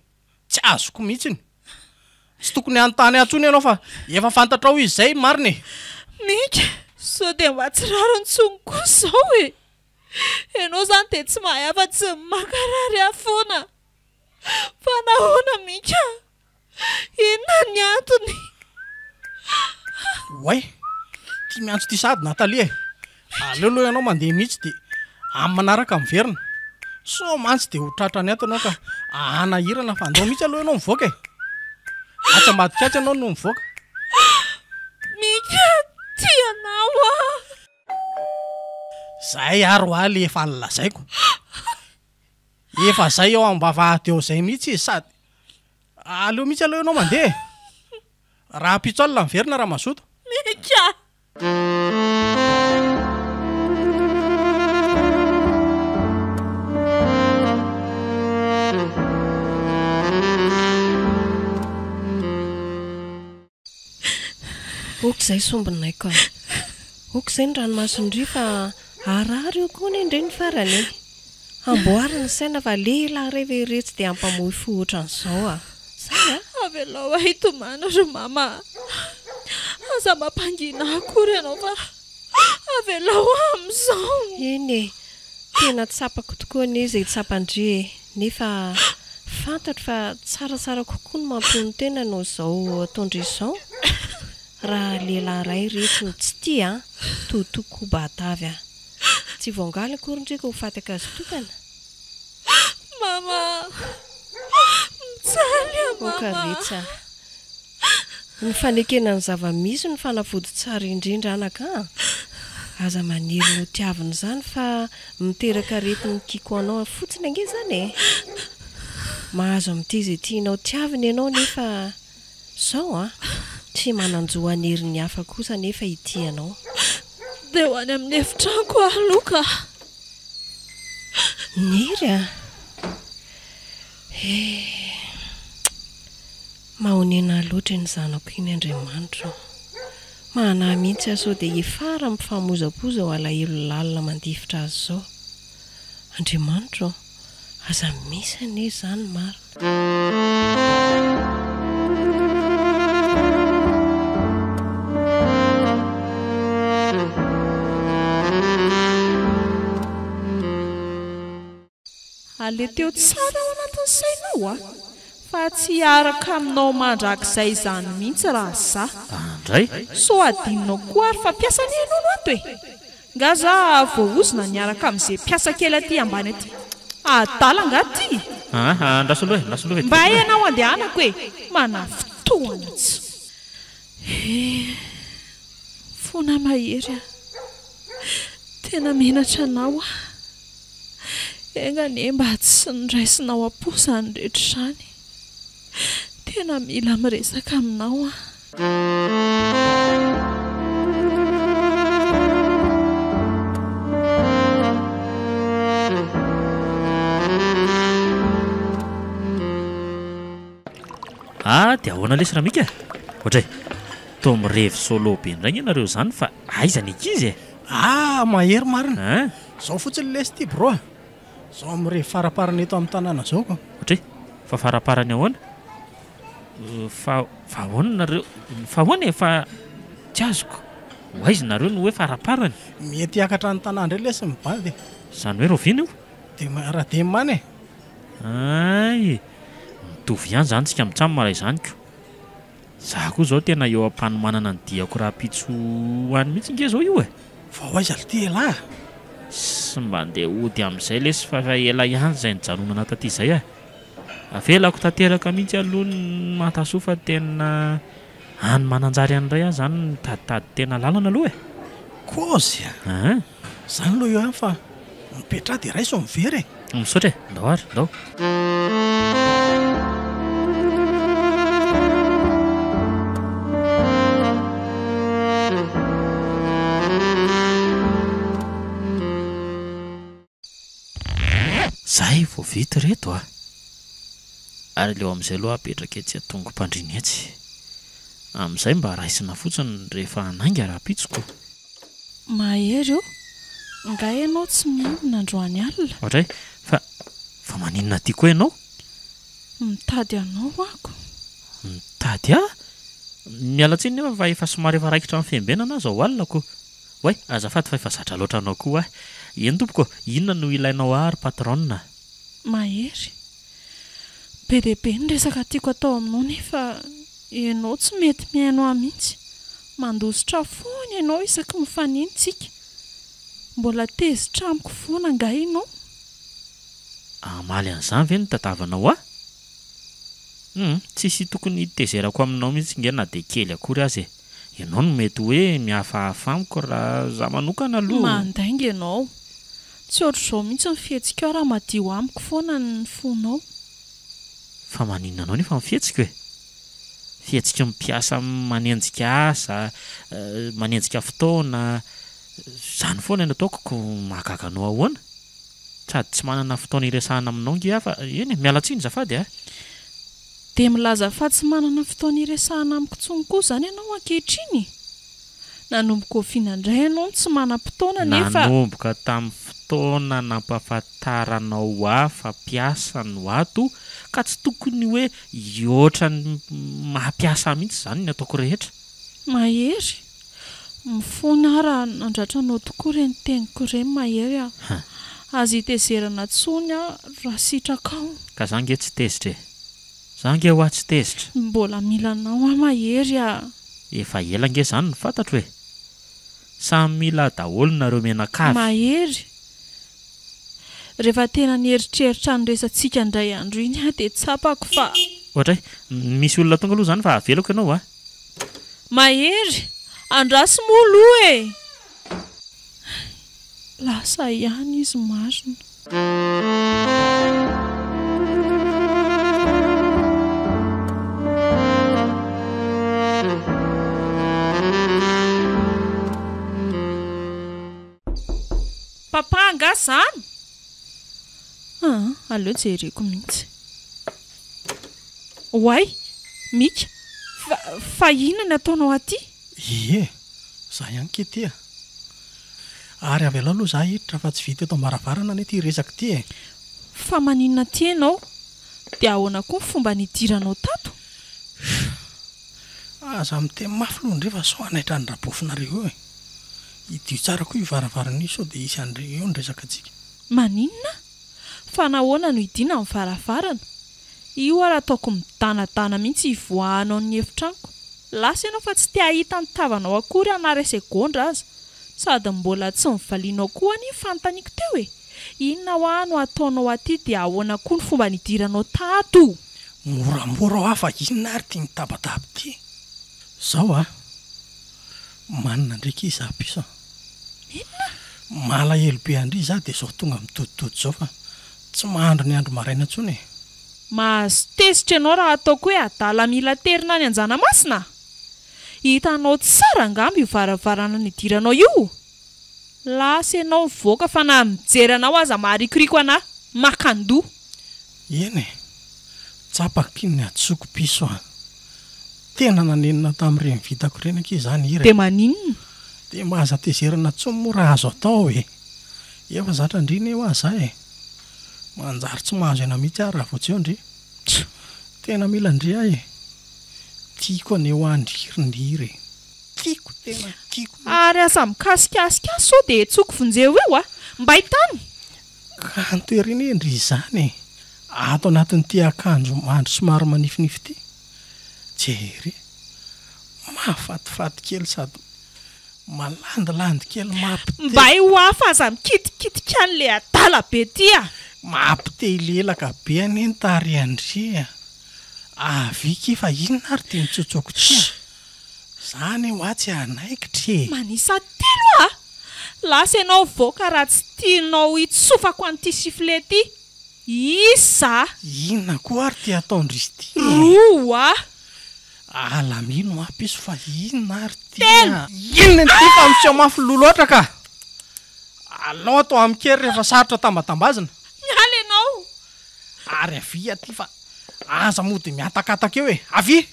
Tsy azoko mihitsiny. Tsy tokony hanontany ahy intsony ianao fa efa fantatrao izy izay marina e! Mika, sao dia mba tsy rariny intsony kosa izao e! Ianao izany dia tsy mahay afa-tsy ny mankarary ahy foana. Fa nahoana Mika? Inona ny antony? Oay! Ty miantso ty sahady Nathalie e! Aleo aloha ianao mandeha mihitsy dia amin'ny manaraka miverina. Sao mantsy dia ho tratrany ato ianao ka hanahirana fa andao mihitsy aloha ianao mivoaka e! Atsy ambadika atsy ianao no mivoaka. Mika, tia anao aho. Zay ary hoa le efa nolazaiko. Efa zay ao am-bavahady ao zay mihitsy izy sady aleo mihitsy aloha ianao mandeha e! Rahampitso alina miverina raha mazoto. Mika! Ok izay sombinaiko a! Ok izay ny ranomason'dry fa harary io koa anie ndry ny farany e! Amboary ny saina fa lehilahy iray ve iretsy dia hampamoy fo ohatran'izao a! Zany a! Avelao ahy hitomany ry mama a! Aza mampangina ahy akory ianao fa avelao aho amin'izao! Eny e! Tena tsapako tokoa anie izay tsapan-dry e! Nefa fantatro fa tsaratsara kokoa ny mampionon-tena noho izao ataon-dry izao. Raha lehilahy iray retsy no tsy tia an, toto koba hatavy an. Tsy voangaly akory ndry ka ho faty ankazo tokana. Mama a! Mijaly aho mama a! Aoka retsy a! Ny fanekena ny zava-misy no fanafody tsara indrindra anaka a! Aza maniry ny ho tiavina izany fa miteraka aretin'ny kiako anao fotsiny ange izany e! Mahazo mitia izay tianao tiavina ianao nefa izao a! Tsy manan-jo hanery ny hafa kosa anefa hitia anao. Dia ho any amin'ny efitranoko aho aloha ka! Niry a! Eh! Mahonena loatra iny zanako iny Andriamanitra o! Mahanahy mihitsy aho sao dia hiafara amin'ny famoizam-po izao alahelo lalina mandifotra azy izao. Andriamanitra o! Aza misy anie izany marina. Aleteo tsara ao anatin'ny sainao a! Fa tsy hiaraka aminao mandrakizay izany mihitsy raha za. Andray! Sao adinonao koa ary fa mpiasa anie ianao no ato e! Nga za voaozona niaraka amin'izay mpiasa kely aty ambany aty? Adala nga ty? Aa andraso aloha e, andraso aloha Mba vetivety. ianao andehanako e! Manafintohina tsy. He! Fona mahery a! Tena menatra anao aho. Enga anie mba tsy noraisinao am-po izany rehetra izany. Tena mila miresaka aminao aho. Ah dia ahoana lesy Ramika e? Ohatray, toa mirevy solo be indray nge nareo izany fa aiza ny ankizy e? Ah mahery marina! Hein? Zao fotsiny lesy ity bro a! Zao mirevy faraparany eto amin'ny tanàna zao ko! Ohatray, fa faraparany ahoana? Fa fa ahoana nareo? Fa ahoana e? Fa tsy azoko, ho aiza nareo no hoe faraparany? Mety hiakatra ny tanàna indray lesy ny bandy e! Izany hoe rahoviana io? Demain, raha demain e! Hay! Mitovy ihany izany tsika mitsam raha izany ko! Za koa izao tena eo am-panomanana ny diako rahampitso ho any mihitsy nge izao io e! Fa ho aiza lty elah a? Tsy mba andeha hody amin'izay lesy fa efa ela ihany izay nijanonana taty izay e! Avelako tanteraka mihitsy aloha ny Mantasoa fa tena any Mananjary any indray aho izany mitaditady tena lalana aloha e! Kôzy a! Ein! Zany aloha eo ihany fa mipetraha dia raiso ny vera e! Misaotra e! Ndao ary, ndao! Zay vao vita ireto a! Ary aleo amin'izay aloha apetraka etsy an-tongom-pandriana etsy. Amin'izay mba raisina fotsiny rehefa hanainga rahampitso ko! Mahery o! Nga ianao tsy miambina androany alina? Oadray, fa, fa maninona aty koa ianao? Mitady anao ako. Mitady ahy? Miala tsiny nefa fa efa somary efa raikitra amin'ny fiambenana aho izao alina ko. Oay, azafady fa efa zatra loatra anao koa aho. Eny tompoko, inona no ilainao ahy ry patronne? Mahery, be dia be ny resaka tiako atao aminao nefa ianao tsy mety mihaino ahy mihitsy. Mandositra foana ianao isaky mifanena isika. Mbola tezitra amiko foana angaha ianao? Hamaly an'izany ve no tadavanao ahy? Hum, tsisy tokony hitezerako aminao mihitsy nge na dia kely akory aza e! Ianao no mety hoe mihafahafa amiko raha za manokana aloha. Mandainga ianao. Tsy ohatr'izao mihitsy ny fihetsikao raha madio amiko foana ny fonao. Fa maninona anao nefa ny fihetsiko e? Fihetsiky ny mpiasa manenjika asa, manenjika fotoana, izany foana no ataoko ko mahagaga anao ahoana? Sady tsy manana fotoana hiresahana aminao nge aho fa eny e, miala tsiny zafady a! Dia milaza fa tsy manana fotoana hiresahana amiko intsony koa izany ianao ankehitriny? Nanomboka oviana indray ianao no tsy manam-potoana nefa. Nanomboka tamin'ny fotoana nampahafantaranao ahy fa mpiasa no ato ka tsy tokony hoe hihoatra ny maha mpiasa ahy mihitsy izany ny ataoko rehetra. Mahery, mifona aho raha nandratra anao tokoa ireny teniko ireny Mahery a! Aza itezerana intsony aho raha sitrakao. Ka za nge tsy tezitra e! Za nge hoa tsy tezitra. Mbola mila anao aho Mahery a! Efa ela nge zany no fantatro e! Samy mila daholo nareo mianakavy. Mahery, Rehefa tena nieritreritra ny resatsika indray andro iny aho dia tsapako fa. Ohatray, misy olona tonga aloha zany fa avelako ianao a! Mahery, Andraso moa aloha e! Lasa ihany izy marina. Papa angaha zany? Aa, aleo jereko mihitsy. Oay, Mika, fa, fa inona ny ataonao aty? Ie, za ihany k'ity a. Ary avelao aloha za hiditra fa tsy vita eto am-baravarana anie ity resaka ity e. Fa maninona aty ianao? Dia ahoana koa ny fomba nidiranao tato? Aza miteny mafy aloha ndry fa sao hanaitra an'i Rabofinareo eo e. Hidio tsara koa io varavarana io sao dia hisy handre eo ny resakantsika. Maninona? Fa nahoana no hidiana ny varavarana? Io ary ataoko midanadana mihitsy hivoahanao ny efitranoko. Lasa ianao fa tsy te hahita ny tavanao akory aho na iray segondra aza. Sady mbola tsy nivalianao koa anie ny fanontaniako teo e! Inona hoa no ataonao aty dia ahoana koa ny fomba nidiranao tato? Moramora hoa fa inona ary ity mitabataba ity? Zao a! Manina ndry akia za piso a! Inona? Malahelo be an-dry za dia zao tonga mitoditody zao fa tsy mahandry ny andro maraina intsony e! Mahazo tezitra ianao raha ataoko hoe adala mila terina any Anjanamasina? Hitanao tsara angamba io varavarana nidiranao io? Lasa ianao mivoaka fa na mijery anao aza maharikoriko anah! Makandoha! Eny e! Tsapako iny ny hadisoako piso a! Tena nanenina tamin'ireny vitako ireny akia izany hira e! Dia maninona? Dia mba aza tezerina intsony moa raha azo atao e! Efa zatra ndry anie hoa za e! Manjary tsy mahazo aina mihitsy aho raha vao tsy eo ndry. Tjo! Tena mila ndry aho e! Tiako anie hoa ndry ry Ndiry e! Tiako tena tiako mihitsy. Ary aza mikasikasika ahy sao dia tsoko vonjeo eo a! Mbay tany! Kanto ery anie ndry izany e! Ato anatin'ity akanjo mandry somary manifinify ity. Jerry! Mahafatifaty kely sady Malandilandy kely mampite. Mbay ho hafa aza mikitikitika anle adala be ty a! Mampite hilelaka be anie ny tarehan-dry a! Avia ki fa inona ary ty mitsotsoako ty a! Za anie hoa tsy hanaikitra e! Manisa telo a! Lasa ianao voaka raha tsy tianao hitsofako an'ity sifflet ty! Isa! Inona koa ary ty ataon-dry ity e? Roa! Alamino hoa piso fa inona ary ty Telo! a! Inona ity fa miseho mafy loha loatra ka! Alao atao amin-kery rehefa sarotra tambatambazina. Miala ianao! Ary avia aty fa aza mody mihatakataka eo e! Avia!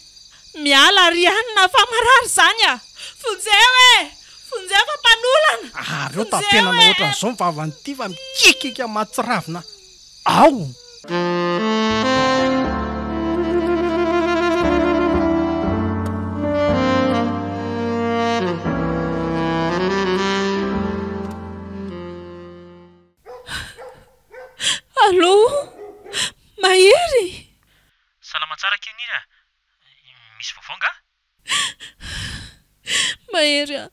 Miala ry anona fa marary izany a! Vonjeo e! Vonjeo fa mpanolana! Ary eo tapenana ohatran'izao ny vavan'ity fa mikikiaka mahatsiravina ao! Allô? Mahery? Salama tsara akia Niry a! Misy vaovao nga? Mahery a!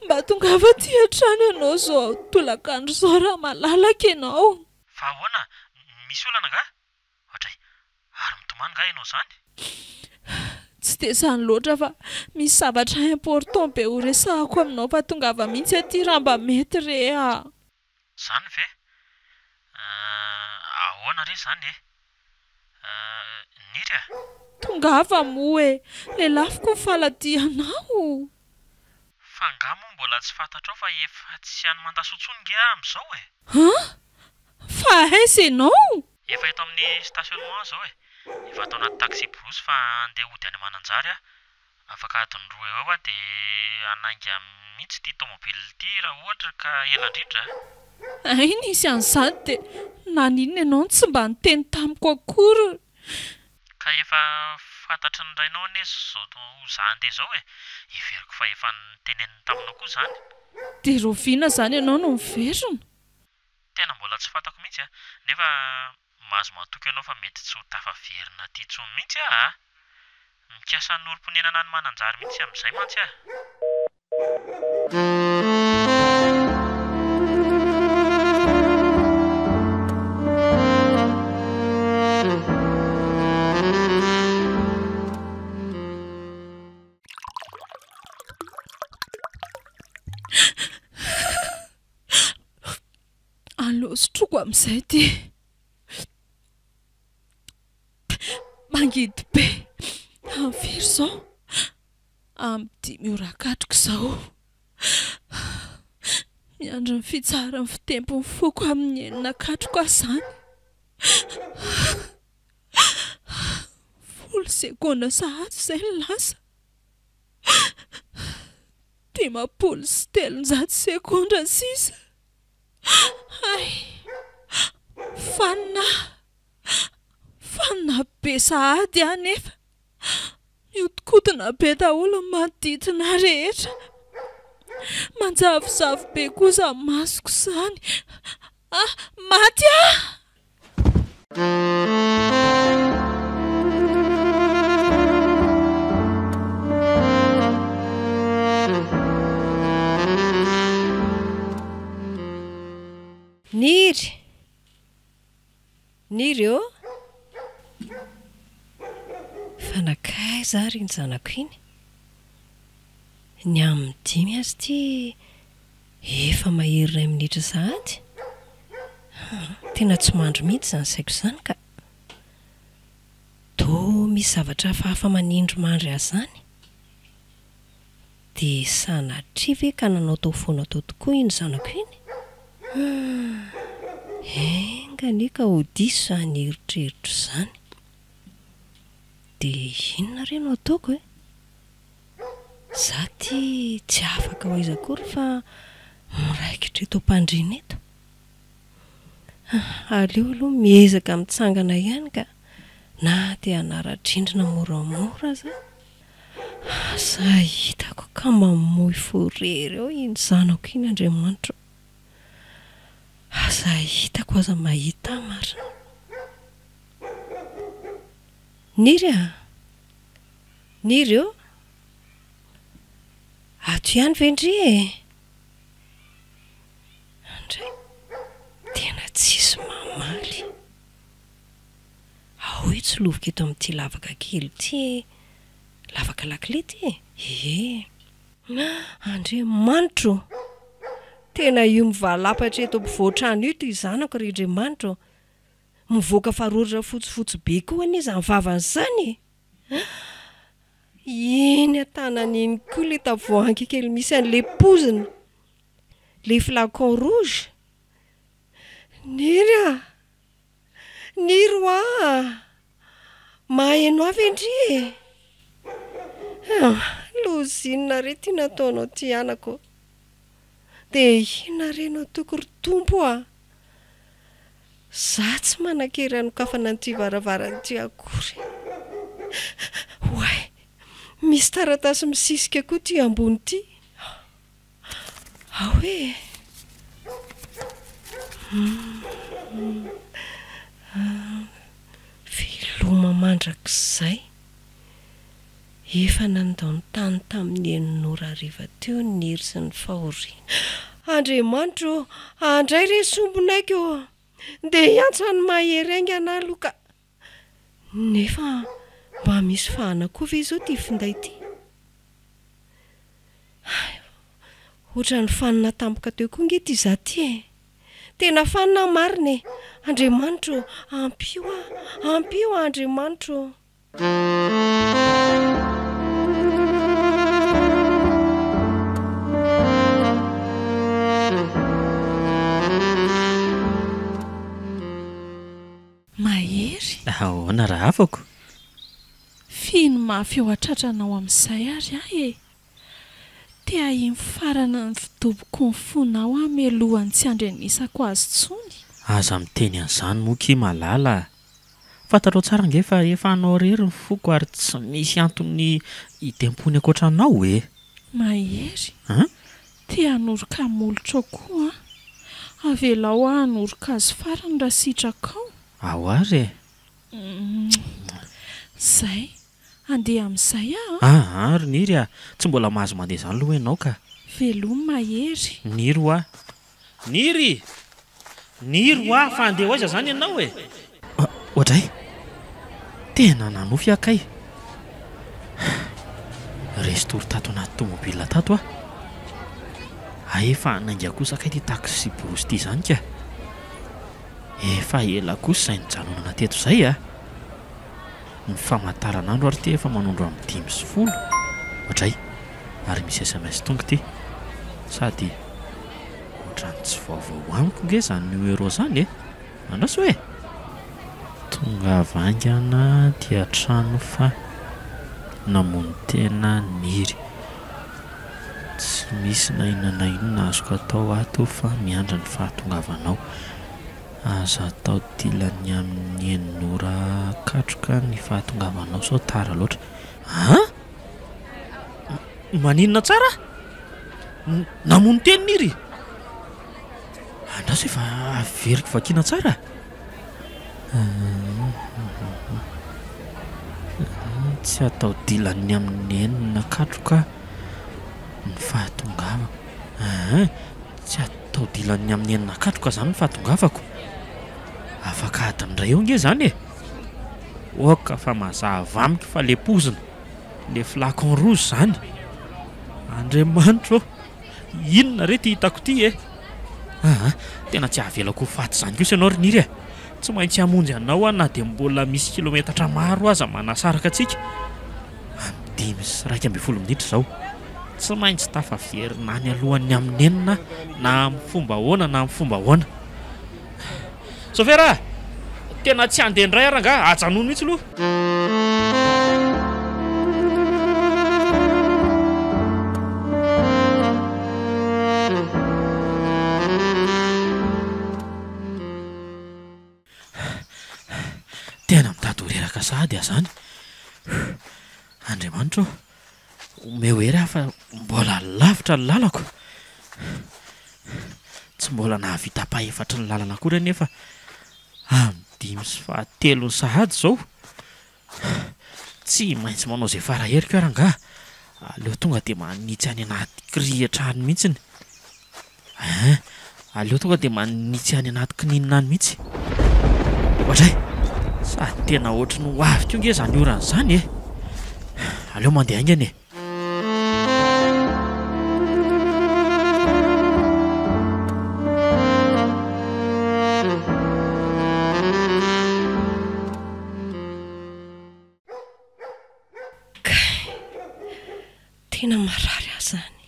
Mba tongava aty an-trano ianao izao tolakandro izao raha malalaka ianao. Fa ahoana? Misy olana nga? Oadray! Ary mitomany nga ianao izany? Tsy dia izany loatra fa misy zavatra important be ho resahako aminao fa tongava mihitsy aty raha mba mety re a! Izany ve? Euh, ahoana re izany e? Euh, Niry a! Tongava moa e! Lelafiko ny faladianao! Fa angaha moa mbola tsy fantatrao fa efa tsy any Mandasoa intsony nge aho amin'izao e! An! Fa aiza ianao? Efa eto amin'ny stationnement aho izao e! Efa ato anaty taxi-brousse fa handeha hody any Mananjary aho. Afaka adiny roa eo eo aho dia hanainga mihitsy ity tomobile ity raha ohatra ka ela indrindra a! Hay nisy an'izany dia naninona ianao no tsy mba niteny tamiko akory? Ka efa fantatry ny rainao anie izao ho za handeha izao e! Heveriko fa efa noteneniny taminao koa izany. Dia rahoviana izany ianao no miverina? Tena mbola tsy fantako mihitsy a! Nefa mahazo matoky ianao fa mety tsy ho tafaverina aty intsony mihitsy aho a! Mikasa hanorim-ponenana any Mananjary mihitsy amin'izay mantsy aho. Aleo sotroiko amin'izay ity. Mangidy be. Amin'ny firy izao? Amin'ny dimy ora katroka izao. Miandry ny fitsaharan'ny fitempon'ny foko amin'ny enina katroka aho izany. Folo segondra sahady izay no lasa. 350 segondra sisa. Hay! Fanina aho. Fanina be sahady aho nefa. Mihodinkodina be daholo ny manodidina ahy rehetra. Manjavozavo be koa izany masoko izany. Ah! Maty aho! Niry! Niry ô! Fa nankaiza ary iny zanako iny? Ny amin'ny dimy aza ity efa mahery iray minitra sahady? Hum, tena tsy mandry mihitsy izany saiko izany ka! Toa misy zavatra hafahafa manindry mandry azy izany? Dia sanatria ve ka nanao tao foana tao tokoa iny zanako iny? Hum, enga anie ka ho diso izany eritreritro izany. Dia inona re no ataoko e? Za ty tsy afaka ho aiza akory fa miraikitra eto am-pandriana eto. Aleo aloha miezaka mitsangana ihany ka, na dia hanara-drindrina moramora aza. Asa hitako ka mamoy fo irery eo iny zanako iny Andriamanitra o! Asa hitako aza mahita ahy marina. Niry a! Niry ô! Ato ihany ve ndry e? Andray, tena tsisy mamaly. Ao io tsy loviko eto amin'ity lavaka kely ity e! Lavaka lakile ity e! Ee! Andriamanitro ô! Tena io mivalapatra eto ampovoan-trano io ity zanako ry Andriamanitra ô! Mivoaka faroratra fotsifotsy be koa anie izany vavany izany e! Iny an-tanany iny koa ilay tavoahangy kely misy an'ilay pozina, ilay flacon rouge. Niry a! Niry hoa a! Maheno ahy ve ndry e? Loza inona re ity nataonao ity anako ô? Dia inona re no ataoko ry Tompo a! Za tsy manan-kery hanokafana an'ity varavarana ity akory. Oay! Misy taratasy misisika koa ity ambony ity. Ao e! Veloma mandrakizay. Efa nandao ny tany tamin'ny enina ora hariva teo ny hery sy ny fahoriana. Andriamanitra ô! Andray re sombinaiko ô! Ndeha hiantso an'i Mahery haingana aho aloha ka! Nefa mba misy fahana koa ve izao ity finday ity? Hay! Ohatran'ny fanina tampoka teo koa ange ity izaho ity e! Tena fanina aho marina e! Andriamanitra ô! Ampio aho! Ampio aho Andriamanitra ô! Mahery. Ahoana rahavako? Fihino mafy eo an-tratranao amin'izay ary aho e! Te hahino farany ny fidoboko ny fonao aho mialohan'ny tsy handrenesako azy intsony. Aza miteny an'izany moa ki malala a! Fantatrao tsara ange fa efa anao irery ny foko ary tsy misy antony hitempoany ankoatra anao e! Mahery, An? Te hanoroka molotra ao koa aho. Avelao aho hanoroka azy farany raha sitrakao. Ao ary e! Zay. Handeha amin'izay aho an! Aa ry Niry a! Tsy mbola mahazo mandeha izany aloha ianao ka! Veloma Mahery! Niry hoa! Niry! Niry hoa fa handeha ho aiza izany ianao e? Oadray! Tena nanofy aho kay! Resy tory tato anaty tomobile tato aho. Hay efa hanainga kosa kay ity taxi-brousse ity izany ka! Efa ela kosa izay nijanonana teto izay a! Ny famantaranandro ary ity efa manondro amin'ny 5:10. Oadray! Ary misy sms tonga ity. Sady ohatran'ny tsy vaovao amiko nge izany numéro izany e! Andraso e! Tongava haingana aty an-trano fa namono tena Niry. Tsy misy na inona na inona azoko atao ato fa miandry ny fahatongavanao. Aza atao dilan'ny amin'ny enina ora katroka ny fahatongavanao sao tara loatra. An! Maninona tsara? Namono teny Niry? Andraso efa averiko vakiana tsara. Tsy atao dilan'ny amin'ny enina katroka ny fahatongavako. Tsy atao dilan'ny amin'ny enina katroka izany ny fahatongavako. Afaka adiny iray eo ange izany e! Oka fa mazava amiko fa le pozina, le flacon rouge izany. Andriamanitro ô! Inona re ity hitako ity e? Aa, tena tsy havelako ho faty izany kosa ianao ry Niry a! Tsy maintsy hamonjy anao aho na dia mbola misy kilometatra maro aza manasaraka antsika. Amin'ny 5:11 minitra izao. Tsy maintsy tafaverina any alohan'ny amin'ny enina aho na amin'ny fomba ahoana na amin'ny fomba ahoana. Sôfera a! Tena tsy handeha indray aho rangahy, ajanony mihitsy aloha. Tena mitady ho reraka sahady aho izany. Andriamanitra ô, omeo hery aho fa mbola lavitra ny lalako. Tsy mbola nahavita ampahefatry ny lalana akory anefa amin'ny dimy sy fahatelony sahady izao. Tsy maintsy manao izay fara heriko aho rangaha. Aleo tonga dia manitsy any anaty kirihitra any mihitsiny. Hein, aleo tonga dia manitsy any anaty kininina any mihitsy. Oadray! Sady tena ohatry ny ho avy koa nge izany orana izany e! Aleo mandeha haingana e! Kay! Tena marary aho izany.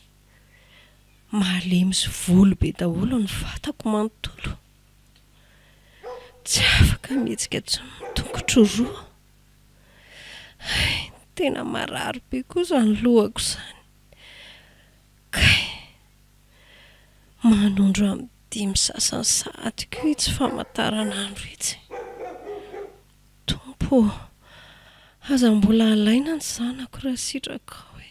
Malemy sy volo be daholo ny vatako manontolo. Tsy afaka mihetsika intsony ny tongotro roa. Hay, tena marary be koa izany lohako izany. Kay! Manondro amin'ny dimy sasany sahady koa itsy famantaranandro itsy. Tompo ô! Aza mbola alaina ny zanako raha sitrakao e!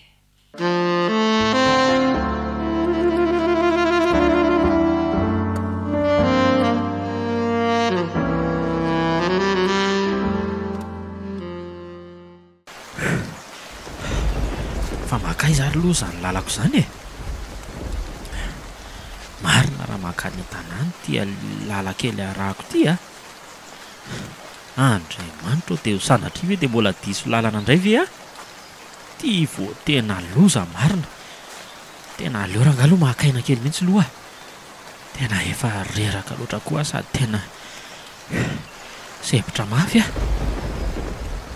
Fa mankaiza ary aloha izany lalako izany e? Marina raha mankany an-tanàna ity lalan-kely arahako ity a! Andriamanitra ô, dia ho sanatria ve dia mbola diso lalana indray ve aho? Ity vao tena loza marina! Tena aleo rangahy aloha maka aina kely mihitsy aloha a! Tena efa reraka loatra koa aho sady tena sempotra mafy aho.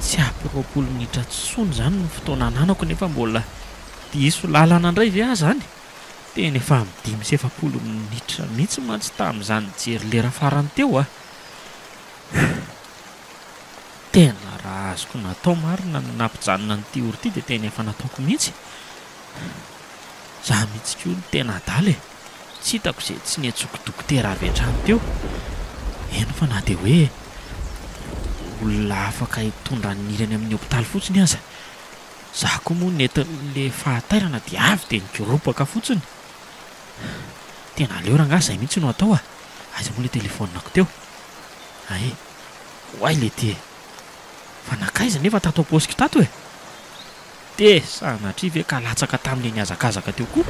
Tsy ampy 20 minitra intsony izany ny fotoana ananako nefa mbola diso lalana indray ve aho izany? Tena efa amin'ny 45 minitra mihitsy mantsy tamin'izaho nijery lera farany teo a! Tena raha azoko natao marina ny nampijanona an'ity ora ity dia tena efa nataoko mihitsy. Za mihitsy koa no tena adala e! Tsy hitako izay tsy niantsoako dokotera avy hatrany teo. Eny fa na dia hoe olona afaka hitondra an'i Niry any amin'ny hopitaly fotsiny aza. Za koa moa nentin'ilay fahatairana dia avy dia nikoropaka fotsiny. Tena aleo rangahy izay mihitsy no atao a! Aiza moa ilay telefaoniko teo? Hay! Oay leity e! Fa nankaiza nefa tato am-paosiko tato e? Dia sanatria ve ka latsaka tamin'ilay nihazakazaka teo koa?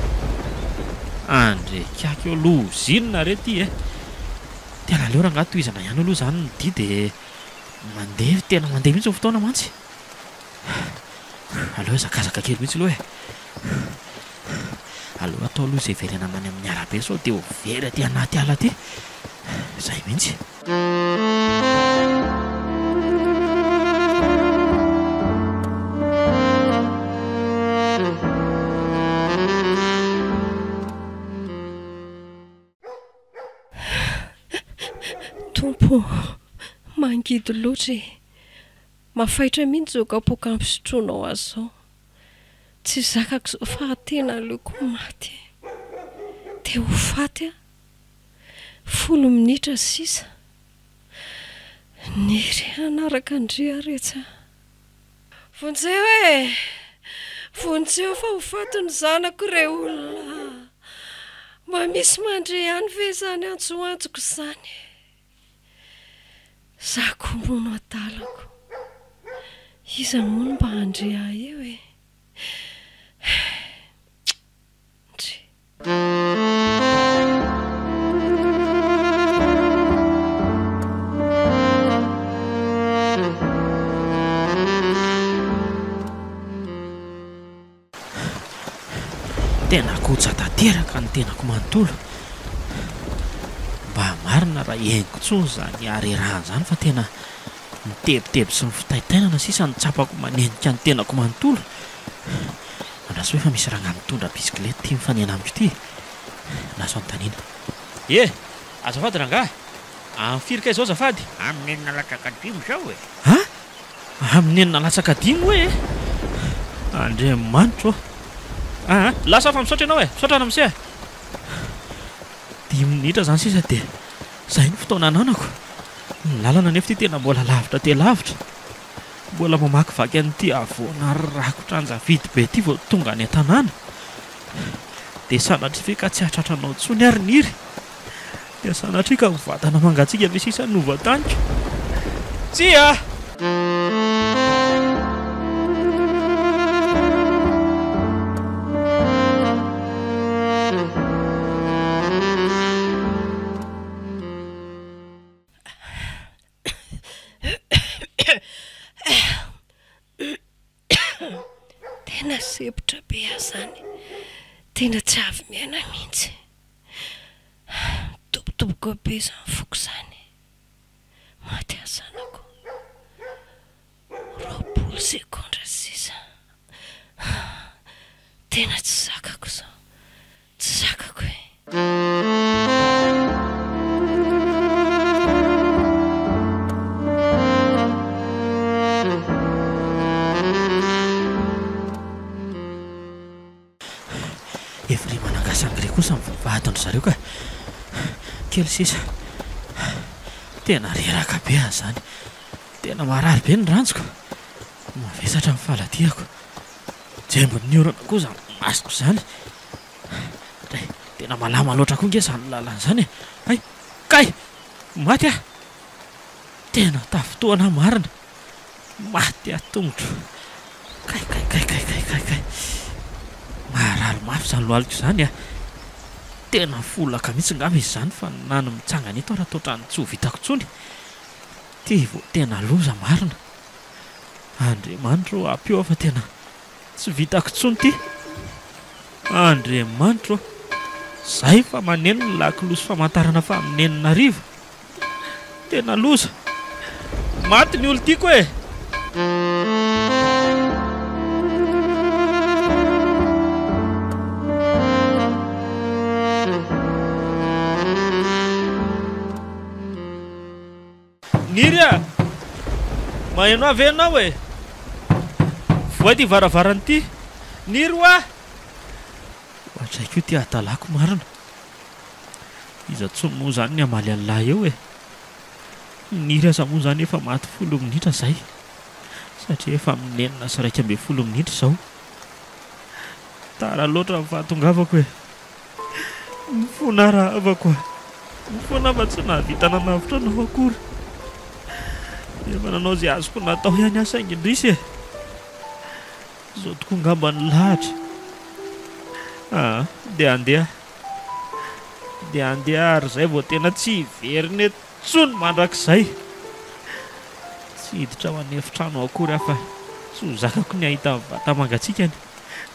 Andrekiaky eo loza inona re ity e! Tena aleo rangahy tohizana ihany aloha izany ny dia dia mandeha, tena mandeha mihitsy ny fotoana mantsy. Aleo hihazakazaka kely mihitsy aloha e! Aleo atao aloha izay hiverenana any amin'ny arabe sao dia ho very aty anaty ala aty. Izay mihitsy. Tompo ô, mangidy loatra e! Mafaitra mihitsy izao kapoaka ampisotroinao azy izao. Tsy zakako izao fa tena aleoko maty e! Te ho faty aho. Folo minitra sisa. Niry hanaraka an-dry aho retsy a! Vonjeo e! Vonjeo fa ho faty ny zanako re olona a! Mba misy mandre ihany ve izany antsoantsoko izany e? Za koa moa no adalako. Iza moa no mba handre ahy eo e? Ndry. Tena kotsa tanteraka ny tenako manontolo. Mba marina raha henoko intsony izany harerahana izany fa tena ny tebiteby sy ny fitaintainana sisa no tsapako manenika ny tenako manontolo. Andraso hoe fa misy rangahy mitondra bisikileta ity mifanena amiko ity e! Andraso anontaniana. E! Azafady rangahy! Amin'ny firy kay izao azafady? Amin'ny enina latsaka dimy izao e! Ha? Amin'ny enina latsaka dimy hoe e! Andriamanitro ô! Aa! Lasa aho fa misaotra ianao e! Misaotra ramose a! Dimy minitra izany sisa dia izay ny fotoana ananako. Ny lalana anefa ity tena mbola lavitra dia lavitra. Mbola mamakivaky an'ity havoana rakotra anjavidy be ity vao tonga any an-tanàna. Dia sanatria ve ka tsy hahatratra anao intsony ary Niry? Dia sanatria ka ho vatana mangatsiaka ve sisa no hovantaniko? Tsia! Tena sempotra be aho izany. Tena tsy avy miaina mihitsy. Midobodoboka be izany foko izany. Maty aho zanako. 20 segondra sisa. Tena tsy zakako izao. Tsy zakako e. Efrema Nangasangre kosa ny vadin-dry zareo ka. Kely sisa. Tena reraka be aho izany. Tena marary be ny ranjoko. Mavesatra ny faladiako. Jembin'ny orana koa izany masoko izany. Dray, tena malama loatra koa nge izany lalana izany e. Hay, kay! Maty aho! Tena tafintohana aho marina. Maty aho tongotro. Kay kay kay kay kay kay kay. Marary mafy izany lohaliko izany a. Tena folaka mihitsy ngamba izy izany fa na ny mitsangana eto ara toa ohatran'ny tsy ho vitako intsony. Ity vao tena loza marina. Andriamanitro ô ampio aho fa tena tsy vitako intsony ity. Andriamanitro ô. Zay fa maneno ny lakolosy famantarana fa amin'ny enina hariva. Tena loza. Maty ny olon-tiako e! Niry a! Maheno ahy ve ianao e? Vohay ity varavarana ity. Niry hoa! Ohatray koa ity hadalako marina. Iza intsony moa izany ny hamaly an'lah eo e? Niry aza moa izany efa maty folo minitra izay. Satria efa amin'ny 11:11 minitra izao. Tara loatra ny fahatongavako e! Mifona rahavako a! Mifona fa tsy nahavita nanavotra anao akory. Efa nanao izay azoko natao ihany aho saingy indrisy e! Izao tokoa angamba ny lahatra. Aa, dia handeha. Dia handeha ary izay vao tena tsy hiverina eto intsony mandrakizay. Tsy hiditra ao an'efitrano akory aho fa tsy ho zakako ny hahita ny vata-mangatsiakany.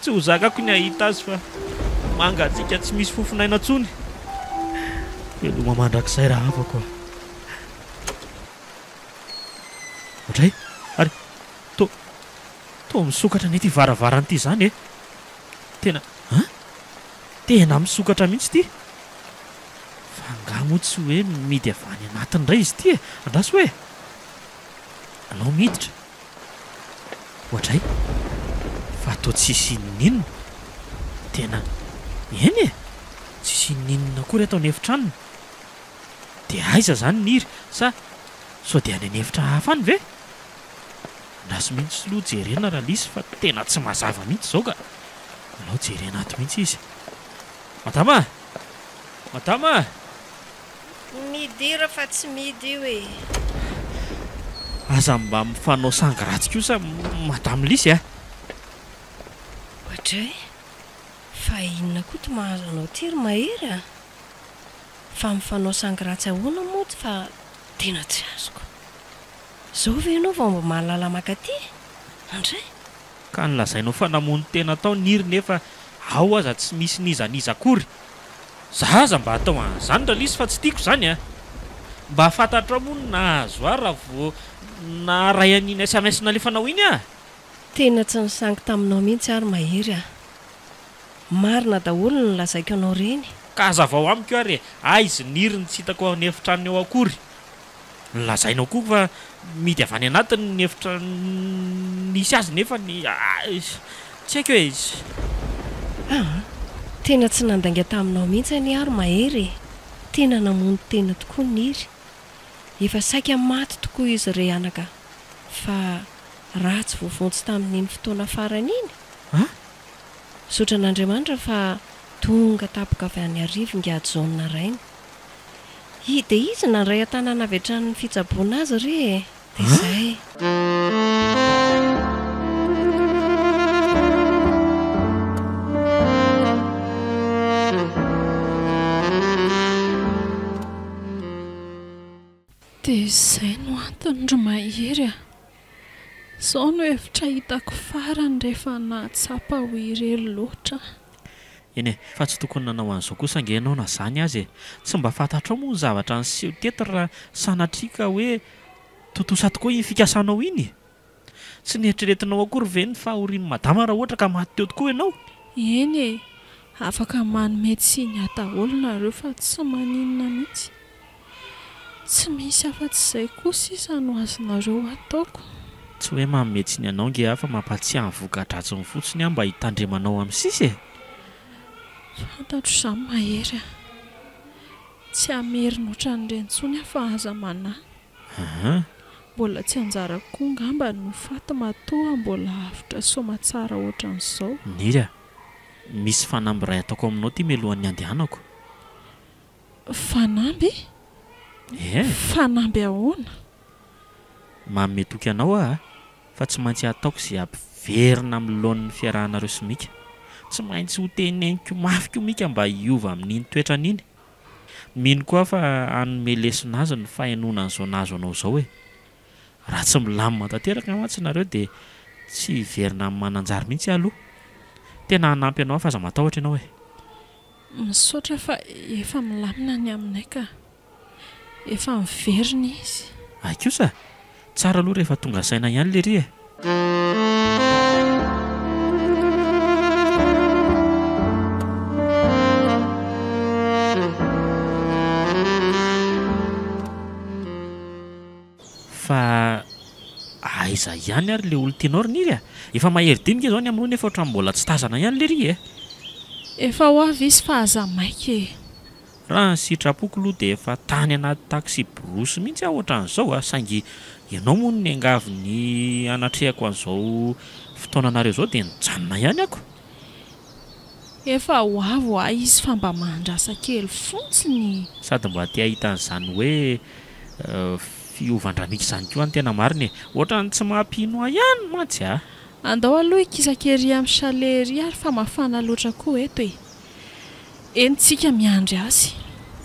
Tsy ho zakako ny hahita azy fa mangatsiaka tsy misy fofon'aina intsony. Veloma mandrakizay rahavako a! Ohatray, ary toa toa misokatra anie ity varavarana ity izany e! Tena an! Tena misokatra mihitsy ity! Fa angaha moa tsy hoe mihidy avy any anatiny indray izy ity e! Andraso hoe! Alao miditra! Oadray! Fa toa tsisy inoninona! Tena eny e! Tsisy inoninona akory ato an'efitranony! Dia aiza izany Niry sa sao dia any an'efitra hafa any ve? Andraso mihitsy aloha jerena Ralisy fa tena tsy mazava mihitsy izao ka! Alao jerena ato mihitsy izy. Madama a! Madama a! Midira fa tsy midy io e! Aza mba mifanao sangy ratsy kosa Madame Lisy a! Oadray! Fa inona koa ty mahazo anao ty ry Mahery a! Fa mifanao sangy ratsy ahoana moa ty fa tena tsy azoko. Zao ve ianao vao mba mahalala makaty? Andray! Ka nolazainao fa namono tena tao Niry nefa ao aza tsy misy n'iza n'iza akory. Za aza mba atao an'izany Ralisy fa tsy tiako izany a! Mba fantatrao moa ny nahazo ahy raha vao naharay an'iny sms nalefanao iny aho? Tena tsy nisangy taminao mihitsy aho ry Mahery a! Marina daholo ny nolazaiko anao ireny. Ka hazavao amiko ary e! Aiz Niry no tsy hitako ao an'efitranony ao akory? Nolazainao koa fa mihidy avy any anatiny ny efitra nisy azy nefa ny tsy haiko e! Aa! Tena tsy nandainga taminao mihitsy anie aho ry Mahery e! Tena namono tena tokoa Niry. Efa saika maty tokoa izy re anaka fa raha tsy voavonjy tamin'iny fotoana farany iny. A! Misaotra an'Andriamanitra fa tonga tampoka avy any Iarivo ingahy Jaona rainy. I dia izy nandray an-tanana avy hatrany ny fitsaboana azy re e! Dia izay. Dia izay no antony ry Mahery a! Izao no hevitra hitako farany rehefa nahatsapa ho irery loatra aho. Eny e, fa tsy tokony nanao an'izao kosa ange ianao na izany aza e! Tsy mba fantatrao moa ny zavatra niseho teto raha sanatria ka hoe tontosa tokoa iny fikasanao iny e! Tsy neritreretinao akory ve ny fahorian'i madama raha ohatra ka maty teo tokoa ianao? Eny e! Afaka manome tsiny ahy daholo nareo fa tsy maninona mihitsy. Tsy misy afa-tsy izay koa sisa no azonareo ataoko. Tsy hoe manome tsiny anao nge aho fa mampatsiahy ny voka-dratsiny fotsiny aho mba hitandremanao amin'ny sisa e! Fantatro izany Mahery a! Tsy hamerina ohatran'ireny intsony aho fa aza manahy. Aa. Mbola tsy anjarako koa ngamba ny ho faty matoa mbola avotra soamatsara ohatran'izao. Niry a! Misy fanamby iray ataoko aminao ity mialohan'ny handehanako. Fanamby? Ee. Fanamby ahoana? Manome toky anao aho fa tsy maintsy hataoko izay hampiverina amin'ny laoniny ny fiarahanareo sy Mika. Tsy maintsy hoteneniko mafy koa Mika mba hiova amin'iny toetrany iny. Mino koa aho fa hanome lesona azy ny fahenoana an'izao nahazo anao izao e! Raha tsy milamina tanteraka mantsy nareo dia tsy hiverina amin'ny Mananjary mihitsy aho aloha. Tena hanampy anao aho fa aza matahotra ianao e! Misaotra fa efa milamina ny aminay ka. Efa miverina izy. Hay kosa! Tsara aloha rehefa tonga saina ihany lery e! Fa aiza ihany ary le olon-tianao ry Niry a? Efa mahery dinika izao ny amin'io nefa ohatran'ny mbola tsy tazana ihany lery e! Efa ho avy izy fa aza maika e! Raha ny sitrapoko aloha dia efa tany anaty taxi-brousse mihitsy aho ohatran'izao a! Saingy ianao moa no niangavy ny hanatrehako an'izao fotoananareo izao dia nijanona ihany ako. Efa ho avy ho'a izy fa mba mahandrasa kely fontsiny. Sady mba te hahita an'izany hoe fiovan-dRamika izany koa ny tena marina e! Ohatran'ny tsy mampino ahy ihany mantsy a! Andao aloha hikisaka ery amin'ny chalet ery ary fa mafana loatra koa eto e! Eny tsika miandry azy.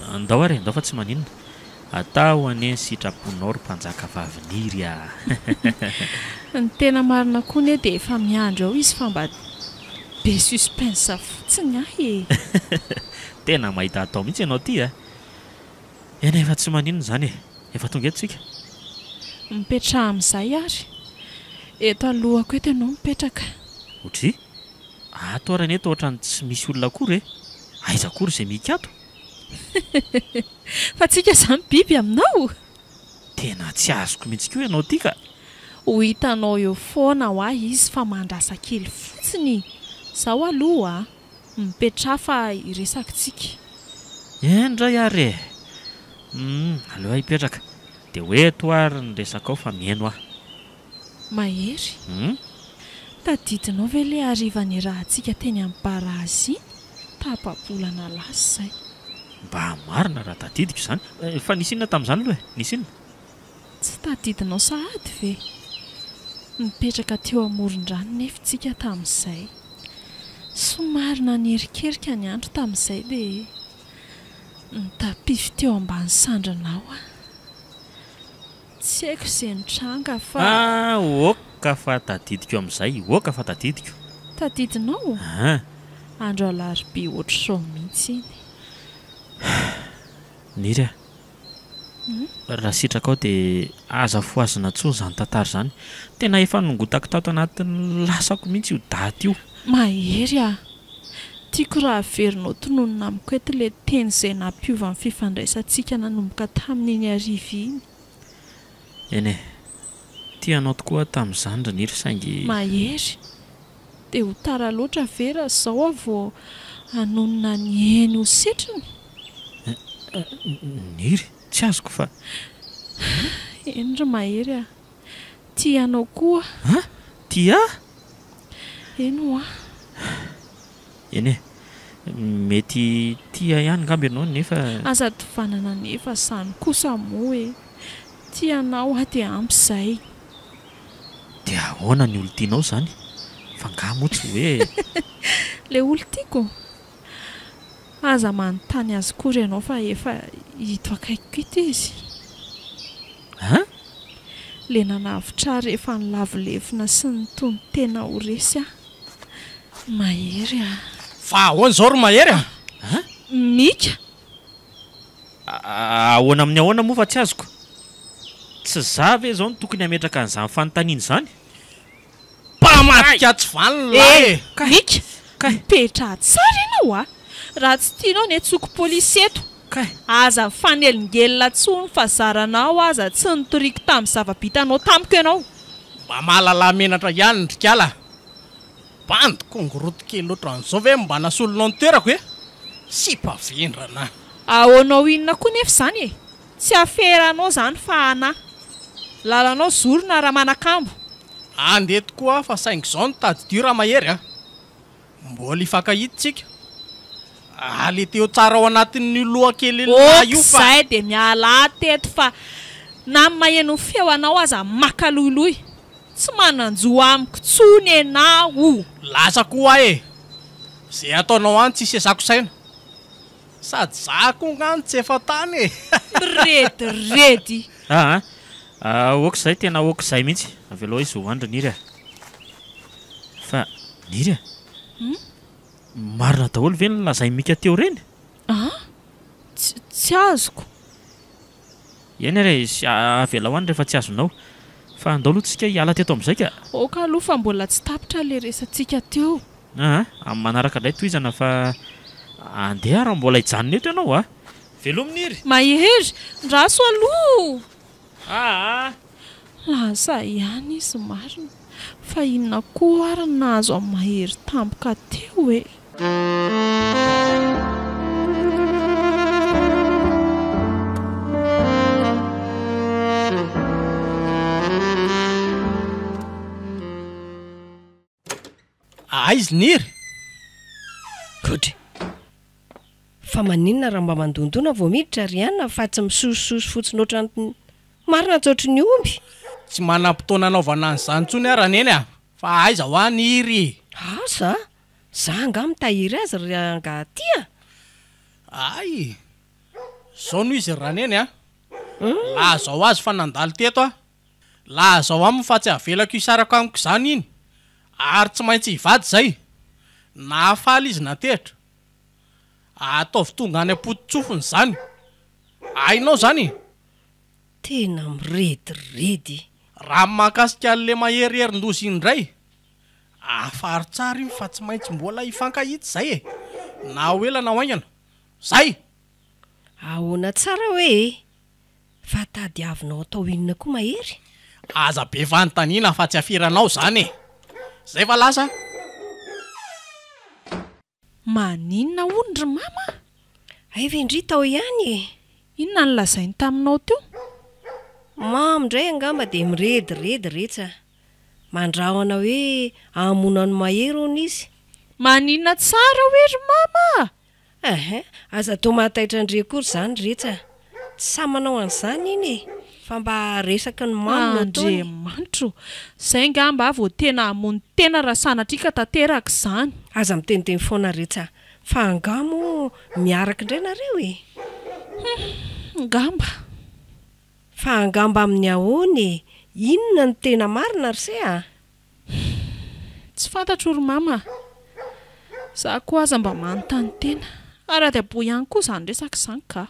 Andao ary e, andao fa tsy maninona. Atao anie ny sitraponao ry mpanjaka vavy Niry a! Ny tena marina koa anie dia efa miandry ao izy fa mba be suspense fotsiny ahy e! Tena mahita atao mihitsy ianao ity a! Eny e, fa tsy maninona izany e! Efa tonga eto tsika. Mipetraha amin'izay ary. Eto alohako eto ianao mipetraka. Oudry! Ato ary anie toa ohatran'ny tsy misy olona akory e! Aiza akory izay Mika ato? Fa tsika izany biby aminao? Tena tsy azoko mihitsy koa ianao ity ka! Ho hitanao eo foana hoa izy fa mandrasa kely fotsiny! Zao aloha a! Mipetraha fa hiresaka tsika. Eny indray ary e! Humm, aleo aho hipetraka. Dia ho eto ary ny resakao fa mihaino aho. Mahery. Humm. Tadidinao ve le hariva niarahantsika teny amin'ny barazy iny? Tapa-bolana lasa izay. Mba marina raha tadidiko izany. Fa nisy inona tamin'izany aloha e? Nisy inona? Tsy tadidinao sahady ve? Nipetraka teo amoron-drano nefa tsika tamin'izay. Somary nanerikerika ny andro tamin'izay dia nitapify teo ambany sandrinao aho. Tsy haiko izay nitranga fa. Ah ok fa tadidiko amin'izay, ok fa tadidiko. Tadidinao? An! Andro alarobia ohatr'izao mihitsy iny. Niry a! Raha sitrakao dia aza fohazina intsony izany tantara izany. Tena efa nongotako tato anatin'ny lasako mihitsy io daty io. Mahery a! Tiako raha averinao tononina amiko eto ilay teny izay nampiova ny fifandraisantsika nanomboka tamin'iny hariva iny. Eny e! Tia anao tokoa aho tamin'izany ry Niry saingy. Mahery! Dia ho tara loatra ve raha izao aho vao hanonona ny eny ho setriny? Niry! Tsy azoko fa. Eny ry Mahery a! Tia anao koa aho. An! Tia ahy? Eny hoa. Eny e! Mety tia ahy ihany angamba ianao nefa. Aza tovanana nefa izany kosa moa e! Tia anao aho dia ampy izay. Dia ahoana ny olon-tianao izany? Fa angaha moa tsy hoe. Ilay olon-tiako? Aza manontany azy akory ianao fa efa ito akaikiko ito izy. An? Ilay nanavotra ahy rehefa nilavo lefona sy nitono-tena ho resy aho. Mahery a! Fa ahoana izao ry Mahery a? An? Mika! Ahoana amin'ny ahoana moa fa tsy azoko? Tsy za ve izao no tokony hametraka an'izany fanontaniana izany? Mpamadika tsy vanona lahy e! Eh! Mika! Mipetraha tsara ianao a! Raha tsy tianao ny antsoko polisy eto! Aza mifanelingelina tsony fa zaranao aza tsy nitoriako tamin'ny zava-bitanao tamiko ianao! Mba mahalala menatra ihany ndry kala! Bandy kongoroto kely ohatran'izao ve mba nasolonao ny toerako e! Sipa vendrana! Ahoanao inona koa nefa izany e? Tsy aferanao izany fa anà. Lalanao zorona Ramanakambo. Andeha tokoa aho fa saingy izao no tadidio Ramahery a! Mbola hifankahita tsika. Aleteo tsara ao anatin'io loha kelin'lah io fa. Ok zay dia mialà teto fa na ny maheno ny feo anao aza maka loiloy. Tsy manan-jo amiko tsony enao. Lasa koa aho e! Ze ataonao any tsy isesako saina. Sady za koa nga no tsy efa tany e! Mirediredy. Aa ok zay tena ok zay mihitsy. Avelao izy ho any ry Niry a! Fa Niry a! Marina daholo ve ny lazain'i Mika teo ireny? Aa! Tsy tsy azoko. Eny ary e, avelao any rehefa tsy azonao. Fa andao aloha tsika hiala teto amin'izay ka! Ok aloha fa mbola tsy tapitra ilay resatsika teo. Aa! Amin'ny manaraka indray tohizana fa andeha raha mbola hijanona eto ianao a! Velomy Niry! Mahery! Ndraso aloha! Aa! Lasa ihany izy marina, fa inona koa ary no nahazo an'i Mahery tampoka teo e? Aiza Niry? Godry. Fa maninona raha mba mandondona vao miditra ry anona fa tsy misosososo fotsiny ohatran'ny marina tsy ohatry ny omby? Tsy manam-potoana anaovana an'izany intsony aho Raneny a! Fa aiza hoa Niry? Asa a! Za angaha mitahiry azy ry angaha ty a! Hay! Zao no izy ry Raneny a! Lazao azy fa nandalo teto aho. Lazao aminy fa tsy avelako hisaraka amiko izany iny ary tsy maintsy hivady izay. Nahafaly izy natehitra. Ataovy tonga any am-poto-tsofiny izany. Hainao izany e! Tena mirediredy. Raha ny mahakasika an'ilay mahery herin-doza iny indray, hafaro tsara iny fa tsy maintsy mbola hifankahita izay e! Na ho ela na ho haingana. Zay! Ahoana tsara hoe e? Fa tadiavinao atao inona koa Mahery? Aza be fanontaniana fa tsy afiranao izany e! Zay fa lasa a! Maninona hono ry mama a? Hay ve ndry tao ihany e! Inona no lazainy taminao teo? Mamo indray angamba dia mirediredy retsa. Mandrahona hoe hamono an'i Mahery hono izy. Maninona tsara hoe ry mama a! Ehe, aza atao mahataitra an-dry akory izany retsy a! Tsy sahy manao an'izany iny e! Fa mba resaky ny mamo no ataony. Andriamanitro! Izay angamba aho vao tena hamono tena raha sanatria ka tanteraka izany. Aza miteniteny foana retsy a! Fa angaha moa miaraka indray nareo e? Hum, angamba. Fa angamba amin'ny ahoana e? Inona no tena marina ry se a? Tsy fantatro ry mama a! Za koa aza mba manontany tena. Ary ady am-po ihany koa izany resaka izany ka.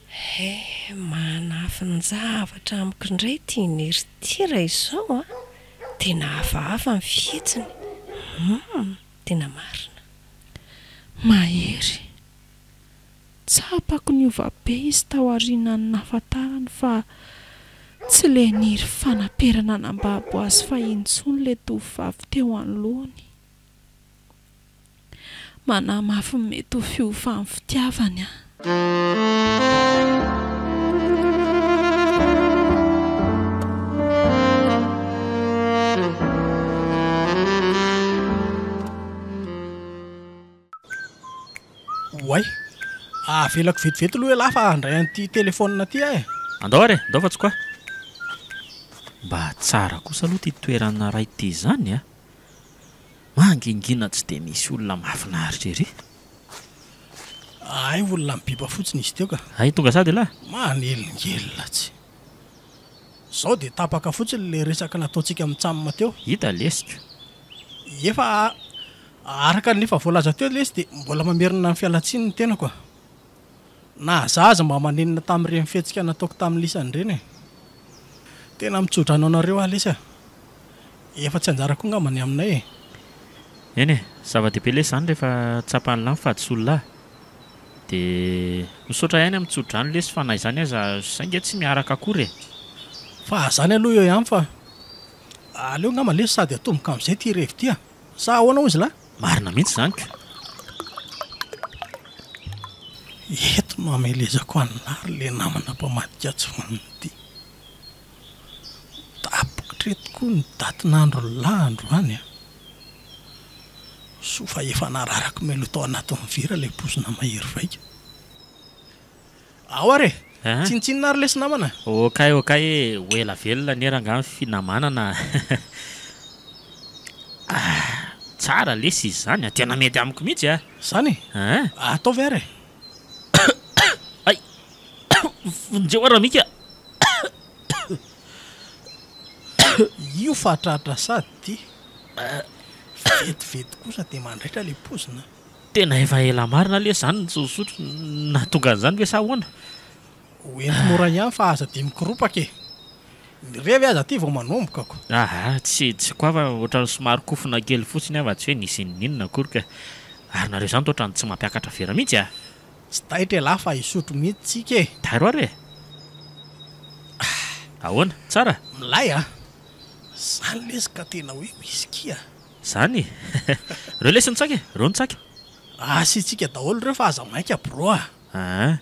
He, manafin-javatra amiko indray ity Niry ity raha izao a! Tena hafahafa ny fihetsiny. Humm, tena marina. Mahery. Tsapako niova be izy taorianan'ny nahafantarany fa tsy le niry fanaperana nambabo azy fahiny intsony le tovovavy teo anoloany. Manahy mafy ny mety ho fiofan'ny fitiavany aho. Oay! Avelako vetivety aloha ialahy fa handray an'ity telefaonina ity aho e! Andao ary e! Andao fa tsy quoi! Mba tsara kosa aloha ity toerana iray ity izany a! Mangingina tsy dia misy olona mahafinaritra ery. Hay olona mibiba fotsiny izy teo ka. Hay tonga sady ialahy? Manelingelina tsy. Izao dia tapaka fotsiny ilay resaka nataontsika mitsam teo. Hita lesiko. Efa araka ny efa voalaza teo lesy dia mbola mamerina ny fialantsiny ny tenako a! Na za aza mba manenina tamin'ireny fihetsika nataoko tamin'ny lisany ireny e! Tena mitsodrano anareo aho lesy a! Efa tsy anjara koa ngamba ny aminay e! Eny e! Zava-dehibe lesy izany rehefa tsapan'lah ny fahadisoan'lah. Dia misaotra ihany amin'ny tsodrano lesy fa na izany aza zay nge tsy miaraka akory e! Fa zany aloha eo ihany fa aleo ngamba lesy sady atomboka amin'izay ity revy ity a! Sa ahoana hozy lah? Marina mihitsy izany ka! Eto no hamelezako an'lah ry le namana mpamadika tsy vanona ity. Tapitra eto koa ny datin'andron'lah androany a! Soa fa efa nararako mialoha tao anatin'ny vera ilay pozina mahery vaika. Ao ary e! Hein? Tsinontsinona ary lesy namana. Okay okay e, ho ela velona anie rangaha ny finamanana ah! Tsara lesy izy izany a, tena mety amiko mihitsy a! Zany e? Hein? Ataovy ary e! Hay! Vonjeo aho Ramika! Io fa tratra sady ty. Vetivety kosa dia mandraitra ilay pozina. Tena efa ela marina lesy zany no tsy nisotro, nahatonga an'izany ve sa ahoana? Ho ento mora ihany fa aza dia mikoropaka e! Ny revy aza aty vao manomboka ko! Aa tsy tsy ko fa ohatran'ny somary kofona kely fotsiny aho fa tsy hoe nisy inoninona akory ka! Ary nareo izany toa ohatran'ny tsy mampiakatra vera mihitsy a! Tsy taitra elah fa hisotro mihitsy tsika e! Tairo ary e! Ahoana? Tsara? Milay a! Zany lesy ka tena hoe whisky a! Zany e! Reo lesy ny tsaky e! Reo ny tsaky! Asiantsika daholo reo fa aza maika bro a! Aa.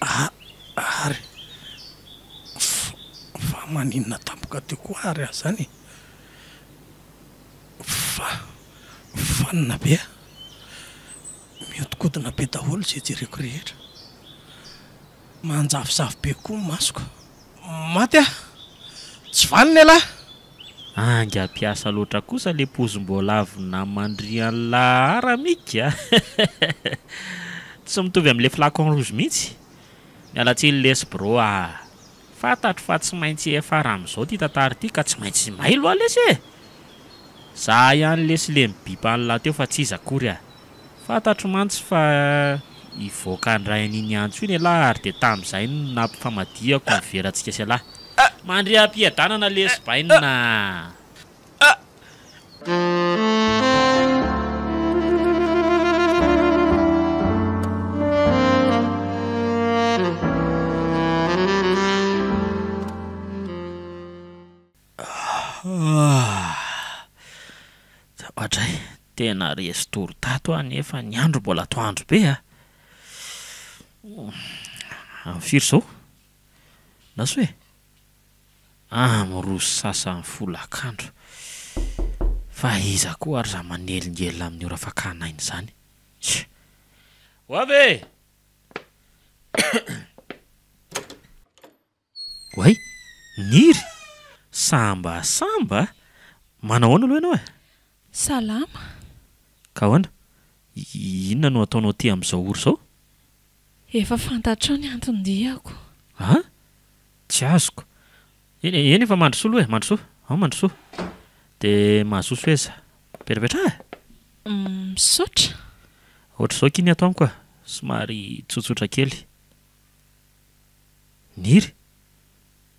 A ary fa maninona tampoka teo koa ary aho zany e! Fa fanina be a! Mihodinkodina be daholo izay jereko rehetra. Manjavozavo be koa ny masoko. Maty aho! Tsy vanona ialahy! Anga mpiasa loatra kosa le pozim-boalavo namandrian'lah Ramika a! Tsy mitovy amle flacon rouge mihitsy. Miala tsiny lesy bro a! Fantatro fa tsy maintsy hiafara amin'izao ity tantara ity ka tsy maintsy mailo aho lesy e! Za ihany lesy le mibipa an'lah teo fa tsy iza akory a! Fantatro mantsy fa hivoaka handray an'iny antso iny ialahy ary dia tamin'izay no nampifamadihako ny verantsika sy ialahy. Mandria am-piadanana lesy bainina a! Oadray, tena resy tory tato aho nefa ny andro mbola atoandro be a! Amin'ny firy izao? Lasa e! Amin'ny roa sy sasany folakandro. Fa iza koa ary izany manelingelina amin'ny ora fakana aina izany? Tsia! Ho avy e! Oay! Niry! Samba samba a! Manao ahoana aloha ianao e? Salama. Ka ahoana? Inona no ataonao aty amin'izao ora izao? Efa fantatrao ny anton-diako. An? Tsy azoko. Eny e, eny fa mandrosoa aloha e, mandrosoa. Ao mandrosoa. Dia mahazoa soeza. Mipetrapetraha e! Misaotra. Ohatr'izao akia ny ato amiko a! Somary tsotsotra kely. Niry?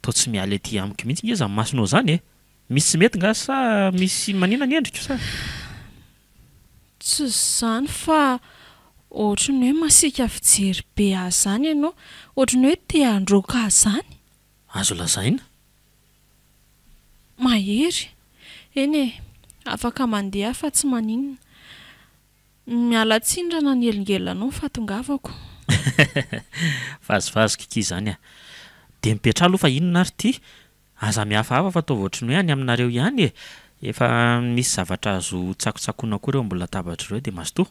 Toa tsy miala ety amiko mihitsy nge zany masonao zany e! Misy tsy mety nga sa misy manina ny endriko sa? Tsy izany fa ohatry ny hoe masiaka fijery be ahy zany ianao, ohatry ny hoe te handroaka ahy zany. Azo lazaina? Mahery, eny e, afaka mandeha aho fa tsy maninona. Miala tsiny raha nanelingelina anao ny fahatongavako. Vazivazy kiki izany a! Dia mipetraha aloha fa inona ary ity? Aza mihafahafa fa ataovy ohatry ny hoe any aminareo ihany e! Efa misy zavatra azo tsakotsakoina koa ireo ambony latabatra ireo dia mazotoa.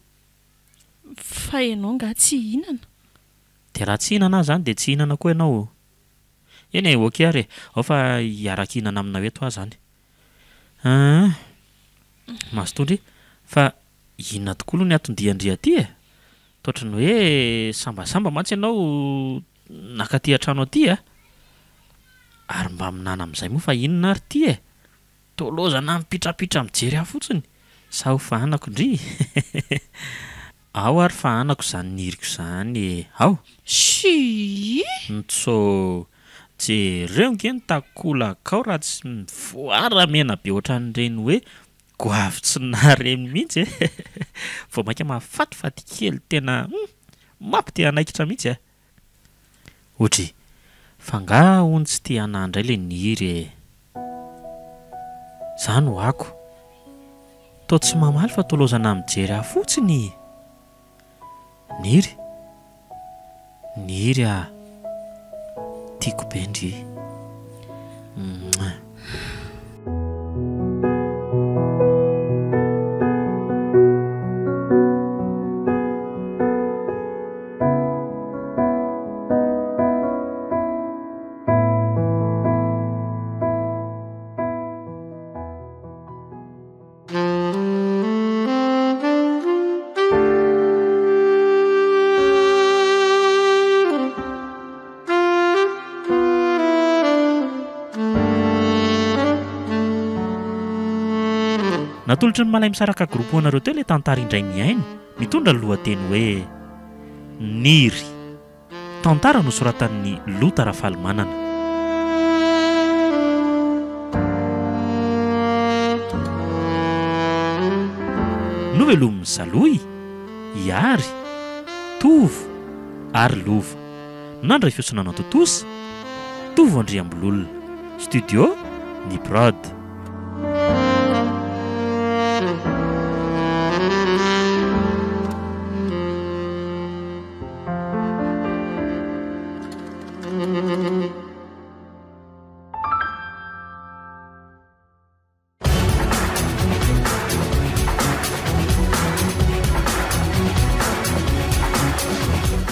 Fa ianao angaha tsy hihinana? Dia raha tsy hihinana aho izany dia tsy hihinana koa ianao o! Eny e, ok ary e! Ao fa hiara-kihinana aminao eto aho izany. Aa! Mazotoa ndry! Fa inona tokoa aloha ny anton-dian-dry aty e? Toa ohatry ny hoe sambasamba mantsy ianao nakaty an-trano aty a! Ary mba minana amin'izay moa fa inona ary ity e? Toa lozana mipitrapitra mijery ahy fotsiny! Sa ho fahanako ndry? Ao ary fahanako izany niriko izany e! Ao! Shii! Ntsoo! Jereo nge ny takolakao raha tsy mivoara mena be ohatran'ireny hoe goavy tsy nahare mihitsy e! Vao mainka mahafatifaty kely tena hum! Mampite hanaikitra mihitsy a! Odry! Fa nga hono tsy te hanahy indray le Niry e! Zany ho ako! Toa tsy mamaly fa toa lozana mijery ahy fotsiny! Niry! Niry ah! Tiako be ndry. Mouah. Natolotry ny Malaimisaraka Group ho anareo teo ilay tantara indray mihaino mitondra ny lohateny hoe Niry. Tantara nosoratan'i Lota Rafalimanana. Novelomin'i Salohy, Ihary, Tovo ary Lova. Nandray feo sy nanatontosa, Tovo Andriambololona. Studio, Ny Prod.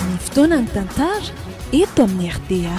Ny fotoana ny tantara eto amin'ny rta.